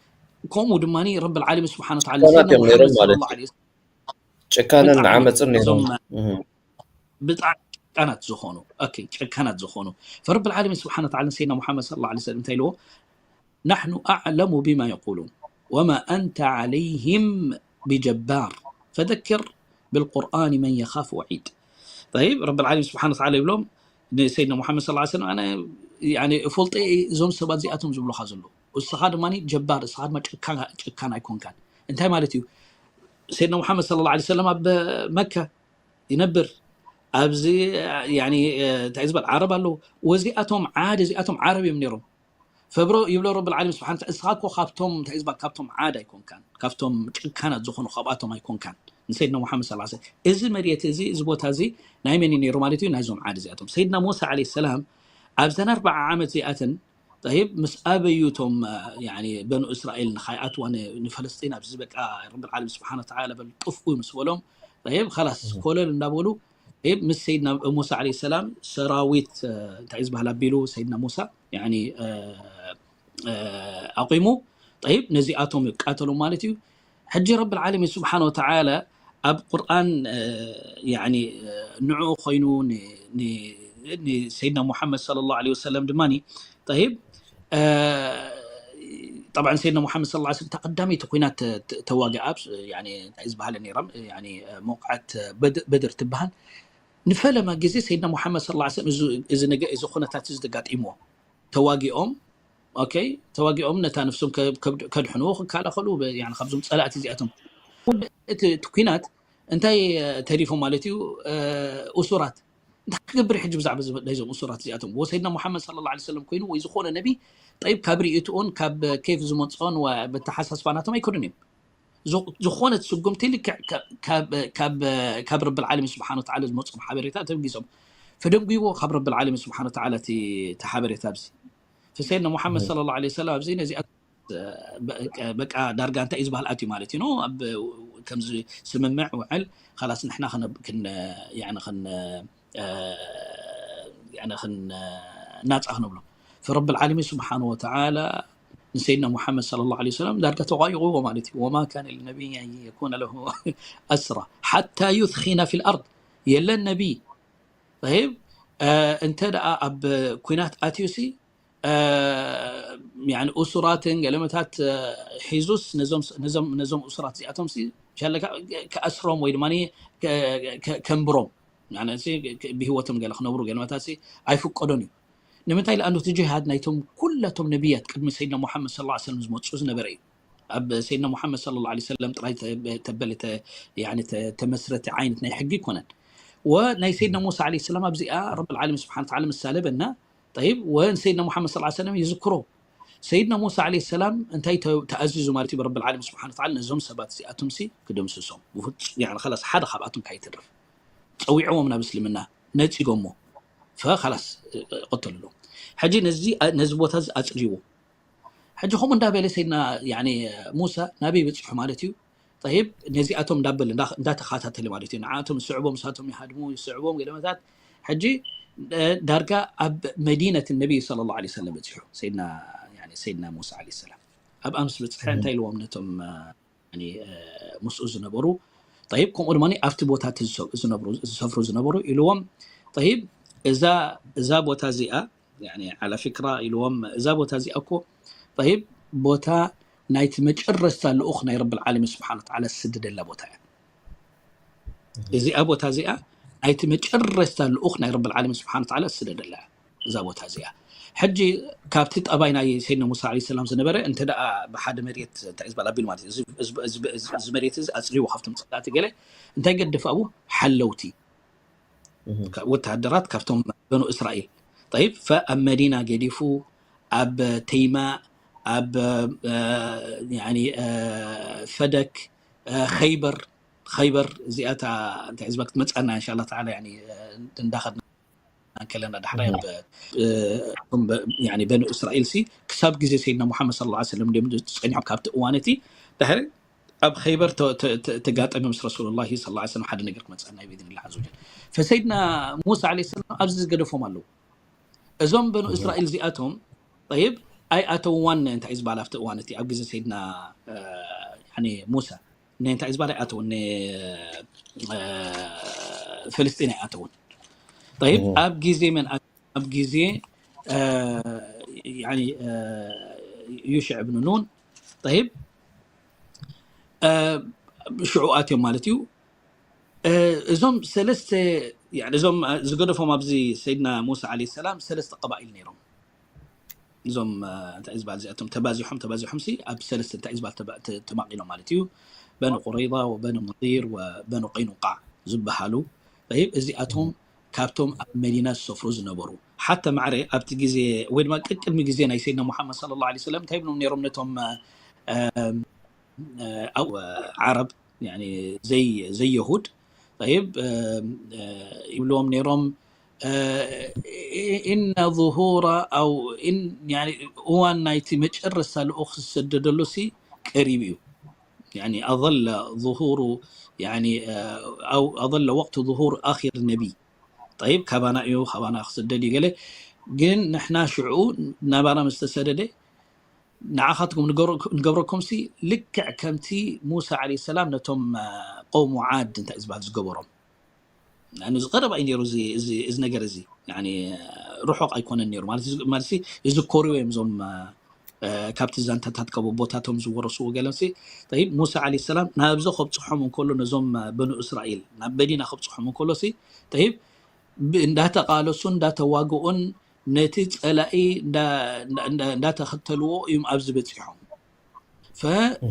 ከምኡ ድማ ረብል ዓለሚን ስብሓነ ወተዓላ ጨካናት ሰይድና እዮም ነይሮም ሙሓመድ ማለት ሰለላሁ እዩ። ዐለይሂ ወሰለም ጨካንን ብጣዕሚ ዓመፅን ነይሮም። እዞም እህ። ብጣዕሚ ጨካናት ዝኾኑ፣ ኦኬ፣ ጨካናት ዝኾኑ። ፈረብል ዓለሚን ስብሓነ ወተዓላ ንሰይድና ሙሓመድ ሰለላሁ ዐለይሂ ወሰለም እንታይ ኢልዎ? ናሕኑ ኣዕለሙ ቢማ የቁሉን ወማ ኣንተ ዐለይሂም ቢጀባር ፈዘክር ብልቁርኣን መን የኻፍ ወዒድ። ጠይብ፣ ረብል ዓለሚን ስብሓነ ወተዓላ ይብሎም ንሰይድና ሙሓመድ ሰለላሁ ዐለይሂ ወሰለም፣ ኣነ ያኒ እፈልጦ እየ እዞም ሰባት እዚኣቶም ዝብሉኻ ዘለዉ። እስኻ ድማ ጀባር፣ እስኻ ድማ ጨካን፣ ጨካን ኣይኮንካን። እንታይ ማለት እዩ? ሰይድና ሙሓመድ ሰለላሁ ዐለይሂ ወሰለም ኣብ መካ ይነብር። ኣብዚ ያኒ፣ እ፣ እንታይ ዝበል ዓረብ ኣለዉ። ወዚኣቶም ዓድ፣ እዚኣቶም ዓረብ እዮም ነይሮም። ፈብሮ ይብሎ ረብል ዓለሚን ስብሓን፣ እስኻ እኮ ካብቶም እንታይ ዝበል፣ ካብቶም ዓድ ኣይኮንካን፣ ካብቶም ጭካናት ዝኾኑ ካብኣቶም ኣይኮንካን። ንሰይድና ሙሓመድ ሰለላሁ ዐለይሂ ወሰለም እዚ መሬት እዚ፣ እዚ ቦታ እዚ ናይ መን እዩ ነይሩ ማለት እዩ? ናይዞም ዓድ እዚኣቶም። ሰይድና ሙሳ ዓለይሂ ሰላም ኣብዘን ኣርብዓ ዓመት እዚኣተን፣ ጠይብ፣ ምስ ኣበዩ እቶም፣ እ፣ ያኒ በኑ እስራኤል ንኻይኣትዋ ን-፣ ንፈለስጢን ኣብዚ በቃ ረብል ዓለሚን ስብሓን ወተዓላ በል ጥፍኡ ምስ በሎም፣ ጠይብ፣ ኸላስ እህ። ኮለል እንዳበሉ፣ ጠይብ፣ ምስ ሰይድና ሙሳ ዓለይሂ ሰላም ሰራዊት፣ እ፣ እንታይ እዩ ዝበሃል ኣቢሉ ሰይድና ሙሳ፣ ያኒ፣ እ፣ እ፣ ኣቑሙ፣ ጠይብ፣ ነዚኣቶም ይቃተሉ ማለት እዩ። ሕጂ ረብል ዓለሚን ስብሓን ወተዓላ ኣብ ቁርኣን፣ እ፣ ያኒ፣ እ፣ ንዕኡ ኮይኑ ን-፣ ን-፣ ንሰይድና ሙሓመድ ሰለላሁ ዐለይሂ ወሰለም ድማ፣ ጠይብ፣ እ፣ ጠብዓን ሰይድና ሙሓመድ ሰለላሁ ዐለይሂ ወሰለም እታ ቀዳመይቲ ኲናት ተ-፣ ተ-፣ ተዋግኣ ኣብ፣ ያኒ፣ እንታይ ዝበሃለ ነይሮም፣ ያኒ፣ መውቅዓት በድ-፣ በድር ትበሃል። ንፈለማ ግዜ ሰይድና ሙሓመድ ሰለላሁ ዐለይሂ ወሰለም እዚ፣ እዚ ነገ-፣ እዚ ኩነታት እዚ ተጋጢምዎ። ተዋጊኦም፣ ኦኬ፣ ተዋጊኦም ነታ ነፍሶም ከ-፣ ከብ-፣ ከድሕኑ፣ ክከላኸሉ፣ ብ-፣ ያኒ ካብዞም ጸላእቲ እዚኣቶም። እቲ፣ እቲ ኲናት እንታይ፣ እ፣ ተሪፎም ማለት እዩ? እ፣ እሱራት። እንታይ ክገብር ሕጂ ብዛዕባ እዚ፣ ናይዞም እሱራት እዚኣቶም? ወ ሰይድና ሙሓመድ ሰለላሁ ዐለይሂ ወሰለም ኮይኑ ወይ ዝኾነ ነቢ፣ ጠይብ፣ ካብ ርእይትኡን ካብ ኬፍ ዝመጽኦን ወ-፣ በተሓሳስባ ናቶም ኣይከዱን እዮም። ዝ-፣ ዝኾነት ስጉምቲ ልክዕ ከ-፣ ካብ፣ ካብ፣ ካብ ረብል ዓለሚን ስብሓን ወተዓላ ዝመጽኦም ሓበሬታ ተበጊሶም። ፈደንጉይዎ ካብ ረብል ዓለሚን ስብሓን ወተዓላ እቲ፣ እቲ ሓበሬታ ኣብዚ። ፈሰይድና ሙሓመድ እህ። ሰለላሁ ዐለይሂ ወሰለም ኣብዚ ነዚኣ በ-፣ በቃ ዳርጋ እንታይ እዩ ዝበሃል ኣትዩ ማለት እዩ፣ ኖ? ኣብ ከምዚ ስምምዕ ውዕል፣ ኸላስ ንሕና ክነ-፣ ክን-፣ ያኒ ክን-፣ እ፣ ያኒ ክን-፣ ናጻ ክንብሎ። فرب العالمين سبحانه وتعالى ንሰይድና ሙሓመድ صلى الله عليه وسلم ዳርጋ ተቋይቑዎ ማለት እዩ። وما كان لنبي أن يكون له أسرى حتى يثخن في الأرض። የለን ነቢ። طيب፣ እንተ ደኣ ኣብ ኩናት ኣትዩሲ፣ ያኒ እሱራትን ገለመታት ሒዙስ ነዞም እሱራት እዚኣቶም ሻለካ ክኣስሮም ወይ ድማ ከንብሮም ብሂወቶም ገለ ክነብሩ ገለመታት ኣይፍቀዶን እዩ። ንምንታይ ለኣንዱ እቲ ጅሃድ ናይቶም ኩላቶም ነቢያት ቅድሚ ሰይድና ሙሓመድ صلى الله عليه وسلم ዝመፁ ዝነበረ እዩ። ኣብ ሰይድና ሙሓመድ صلى الله عليه وسلم ጥራይ ተበለ ተመስረተ ዓይነት ናይ ሕጊ ይኮነን። ወናይ ሰይድና ሙሳ عليه السلام ኣብዚኣ ረብ ዓለሚን ስብሓን ተዓላ ምሳሌ በና። طيب፣ ወንሰይድና ሙሓመድ صلى الله عليه وسلم ይዝክሮ። ሰይድና ሙሳ عليه السلام እንታይ ተኣዚዙ ማለት እዩ? ረብ ዓለሚን ስብሓን ተዓላ ነዞም ሰባት እዚኣቶም ሲ ክደምስሶም ብፍፁም፣ ያኒ ኸላስ ሓደ ካብኣቶም ካይትርፍ ጸዊዕዎም ናብ እስልምና ነፂጎሞ ፈኸላስ ቅተልሎም። ሕጂ ነዚ ቦታ እዚ ኣፅልይዎ። ሕጂ ከምኡ እንዳበለ ሰይድና ሙሳ ናበይ በፂሑ ማለት እዩ? طيب፣ ነዚኣቶም እንዳበለ እንዳተኸታተለ ማለት እዩ። ንዓቶም ዝስዕቦም ንሳቶም ይሃድሙ ይስዕቦም ገለመታት። ሕጂ ዳርጋ ኣብ መዲነት ነቢይ صلى الله عليه وسلم በፂሑ ሰይድና ሙሳ عليه السلام ኣብ ኣምስ በፅሐ እንታይ ኢልዎም ነቶም ምስኡ ዝነበሩ? طيب፣ ከምኡ ድማ ኣብቲ ቦታ ዝሰፍሩ ዝነበሩ ኢልዎም። طيب፣ እዛ ቦታ እዚኣ على فكرة ኢልዎም፣ እዛ ቦታ እዚኣ እኮ طيب ቦታ ናይቲ መጨረስታ ልኡኽ ናይ ረብ ዓለሚን ስብሓን ተዓላ ዝስደደላ ቦታ እያ። እዚኣ ቦታ እዚኣ ናይቲ መጨረስታ ልኡኽ ናይ ረብ ዓለሚን ስብሓን ተዓላ ዝስደደላ እያ። እዛ ቦታ እዚኣ ሕጂ ካብቲ ጠባይ ናይ ሰይድና ሙሳ عليه السلام ዝነበረ እንተ ደኣ ብሓደ መሬት እንታይ ዝበሃል ኣቢሉ ማለት እዩ። እዚ መሬት እዚ ኣፅልይዎ ካብቶም ፀላእቲ ገለ እንታይ ገድፍ ኣብኡ ሓለውቲ ወተሃደራት ካብቶም በኑ እስራኤል። طيب፣ ፈኣብ መዲና ገዲፉ ኣብ ተይማ ኣብ ፈደክ ኸይበር ኸይበር እዚኣታ እንታይ ዝበል ክትመፀና እንሻላ ተዓላ እንዳኸድና ከለና ዳሕራይ በኑ እስራኤል ሲ ክሳብ ግዜ ሰይድና ሙሓመድ صلى الله عليه وسلم ዲም ፀኒሖም ካብቲ እዋን እቲ ድሕሪ ኣብ ኸይበር ተጋጠመ ምስ ረሱሉላሂ صلى الله عليه وسلم ሓደ ነገር ክመፀና እዩ ብኢዝኒላህ عز وجل። ፈሰይድና ሙሳ عليه السلام ኣብዚ ዝገደፎም ኣለዉ። እዞም በኑ እስራኤል እዚኣቶም طيب ኣይኣተውዋን እንታይ ዝበሃል ኣብቲ እዋን እቲ ኣብ ግዜ ሰይድና ሙሳ እንታይ ዝበሃል ኣይኣተውን ፍልስጢን ኣይኣተውን። طيب ኣብ ግዜ መን ኣብ ግዜ ዩሽዕ ብን ኑን طيب ሽዑ ኣትዮም ማለት እዩ። እዞም ሰለስተ እዞም ዝገደፎም ኣብዚ ሰይድና ሙሳ عليه السلام ሰለስተ ቀባኢል ነይሮም። እዞም እንታይ ዝበሃል እዚኣቶም ተባዚሖም ተባዚሖም ሲ ኣብ ሰለስተ እንታይ ዝበሃል ተማቂሎም ማለት እዩ። በኑ ቁረይዛ ወበኑ ነዲር ወበኑ ቀይኑቃዕ ዝበሃሉ طيب እዚኣቶም ካብቶም ኣብ መዲና ዝሰፍሩ ዝነበሩ ሓታ ማዕረ ኣብቲ ግዜ ወይ ድማ ቅድሚ ግዜ ናይ ሰይድና ሙሓመድ صلى الله عليه وسلم እንታይ ይብሎም ነይሮም ነቶም ዓረብ ዘይየሁድ طيب ይብልዎም ነይሮም إن ظهور أو እዋን ናይቲ መጨረስታ ልኡኽ ዝሰደደሉ ሲ ቀሪብ እዩ። أظل ظهور أو أظل وقت ظهور آخر نبي طيب ካባና እዩ ካባና ክስደድ እዩ ገለ ግን ንሕና ሽዑ ናባና ምስ ተሰደደ ንዓኻትኩም ንገብረኩም ሲ ልክዕ ከምቲ ሙሳ عليه السلام ነቶም ቀውሙ ዓድ እንታይ ዝበሃል ዝገበሮም ዝቀረባ እዩ ነይሩ እዚ ነገር እዚ ርሑቕ ኣይኮነን ነይሩ ማለት ይዝከሩ እዮም እዞም ካብቲ ዛንታታት ካብ ኣቦታቶም ዝወረስዎ ገለሲ ሙሳ عليه السلام ናብዚ ከብፅሖም እንከሎ ነዞም በኑ እስራኤል ናብ መዲና ከብፅሖም እንከሎ طيب እንዳተቃለሱ እንዳተዋግኡን ነቲ ፀላኢ እንዳተኸተልዎ እዮም ኣብዚ በፂሖም።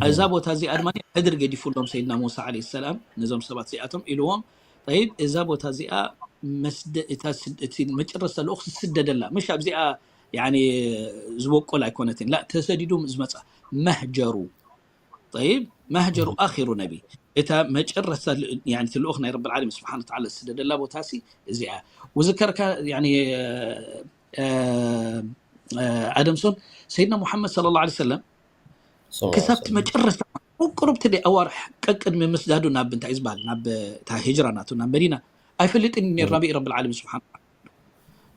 እዛ ቦታ እዚኣ ድማ ሕድሪ ገዲፉሎም ሰይድና ሙሳ عليه السلام ነዞም ሰባት እዚኣቶም ኢልዎም طيب እዛ ቦታ እዚኣ እቲ መጨረስታ ልኡኽ ትስደደላ ምሽ ኣብዚኣ ዝበቆል ኣይኮነትን ላ ተሰዲዱ ዝመፃ መህጀሩ طيب መህጀሩ ኣኺሩ ነቢ እታ መጨረስታ ልኡኽ ናይ ረብ ዓለሚን ስብሓን ተዓላ ዝስደደላ ቦታ ሲ እዚኣ ውዝከርካ ኣደምሶን ሰይድና ሙሓመድ صلى الله عليه وسلم ክሳብቲ መጨረስታ ቁሩብቲ ኣዋርሕ ቀቅድሚ ምስዳዱ ናብ እንታይ ዝበሃል ናብ እታ ሂጅራ ናቱ ናብ መዲና ኣይፈልጥን ነር ናበይ ረብ ዓለሚን ስብሓን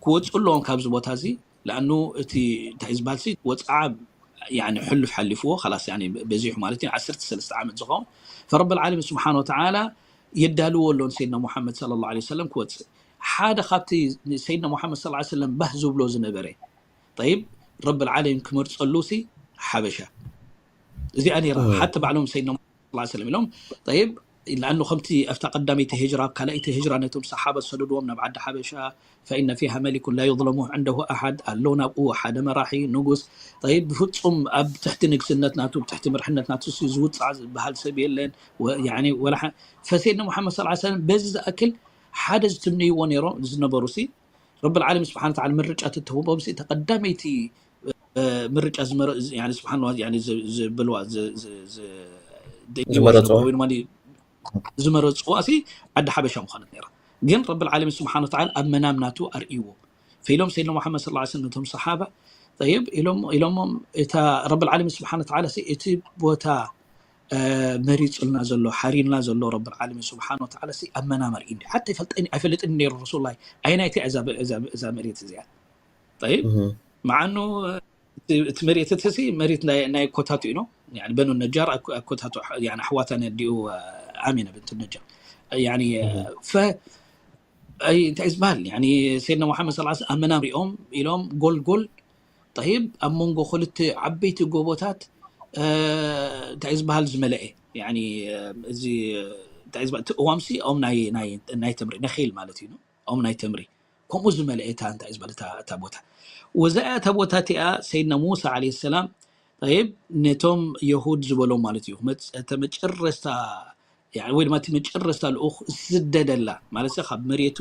ክወፅኡ ኣለዎም ካብዚ ቦታ እዚ ለኣኑ እቲ እንታይ ዝበሃል ሲ ወፅዓ ያኒ ሕሉፍ ሓሊፍዎ ላስ በዚሑ ማለት እዩ ዓሰርተ ሰለስተ ዓመት ዝኸውን ፈረብ ዓለም ስብሓን ወተዓላ የዳልዎ ኣሎ ንሰይድና ሙሓመድ ስለ ላ ሰለም ክወፅእ ሓደ ካብቲ ሰይድና ሙሓመድ ስለ ሰለም ባህ ዝብሎ ዝነበረ ጠይብ ረብ ዓለሚን ክመርፀሉ ሲ ሓበሻ እዚኣ ነራ ሓቲ ባዕሎም ሰይድና ስለ ኢሎም ይብ ለኣኑ ከምቲ ኣብታ ቀዳመይቲ ህጅራ ኣብ ካልኣይቲ ህጅራ ነቶም ሰሓባ ዝሰደድዎም ናብ ዓዲ ሓበሻ ፈኢነ ፊሃ መሊኩን ላ ዩظለሙ ዕንደሁ ኣሓድ ኣሎ ናብኡ ሓደ መራሒ ንጉስ ይብ ብፍፁም ኣብ ትሕቲ ንግስነት ናቱ ትሕቲ ምርሕነት ናቱ ዝውፃዕ ዝበሃል ሰብ የለን ፈሰይድና ሙሓመድ ስ ሰለም በዚ ዝኣክል ሓደ ዝትምንይዎ ነይሮ ዝነበሩ ሲ ረብ ዓለም ስብሓን ተዓላ ምርጫ ትትህቦም ሲ ተቀዳመይቲ ምርጫ ስብሓን ዝብልዋ ዝመረፅዋ ሲ ዓዲ ሓበሻ ምዃነት ነራ ግን ረብ ዓለሚን ስብሓን ወተዓላ ኣብ መናም ናቱ ኣርእይዎ ፈኢሎም ሰይድና ሙሓመድ ስ ሰለም ነቶም ሰሓባ ይብ ኢሎሞም እታ ረብ ዓለሚን ስብሓን ወተዓላ እቲ ቦታ መሪፁልና ዘሎ ሓሪልና ዘሎ ረብ ዓለሚን ስብሓን ወተዓላ ኣብ መናም ኣርእዩ ሓታ ኣይፈልጥን ነሩ ረሱሉላ ኣይናይቲ እዛ መሬት እዚኣ ይብ መዓኑ እቲ መሬት እቲ መሬት ናይ ኮታቱ ኢኖ በኑ ነጃር ኮታቱ ኣሕዋታ ነዲኡ ኣሚነ ብንት ነጃር እንታይ ዝበሃል ሰይድና ሙሓመድ ስ ኣብ መናም ሪኦም ኢሎም ጎልጎል ይብ ኣብ መንጎ ክልተ ዓበይቲ ጎቦታት እንታይ ዝበሃል ዝመለአ እዚ እንታይ ዝበሃል እቲ እዋምሲ ኦም ናይ ተምሪ ነኺል ማለት እዩ ኦም ናይ ተምሪ ከምኡ ዝመለአ እታ እንታይ ዝበሃል እታ ቦታ ወዛ እታ ቦታ እቲኣ ሰይድና ሙሳ ዓለ ሰላም ይብ ነቶም የሁድ ዝበሎም ማለት እዩ መጨረስታ ወይ ድማ እቲ መጨረስታ ልኡኽ ዝስደደላ ማለት ካብ መሬቱ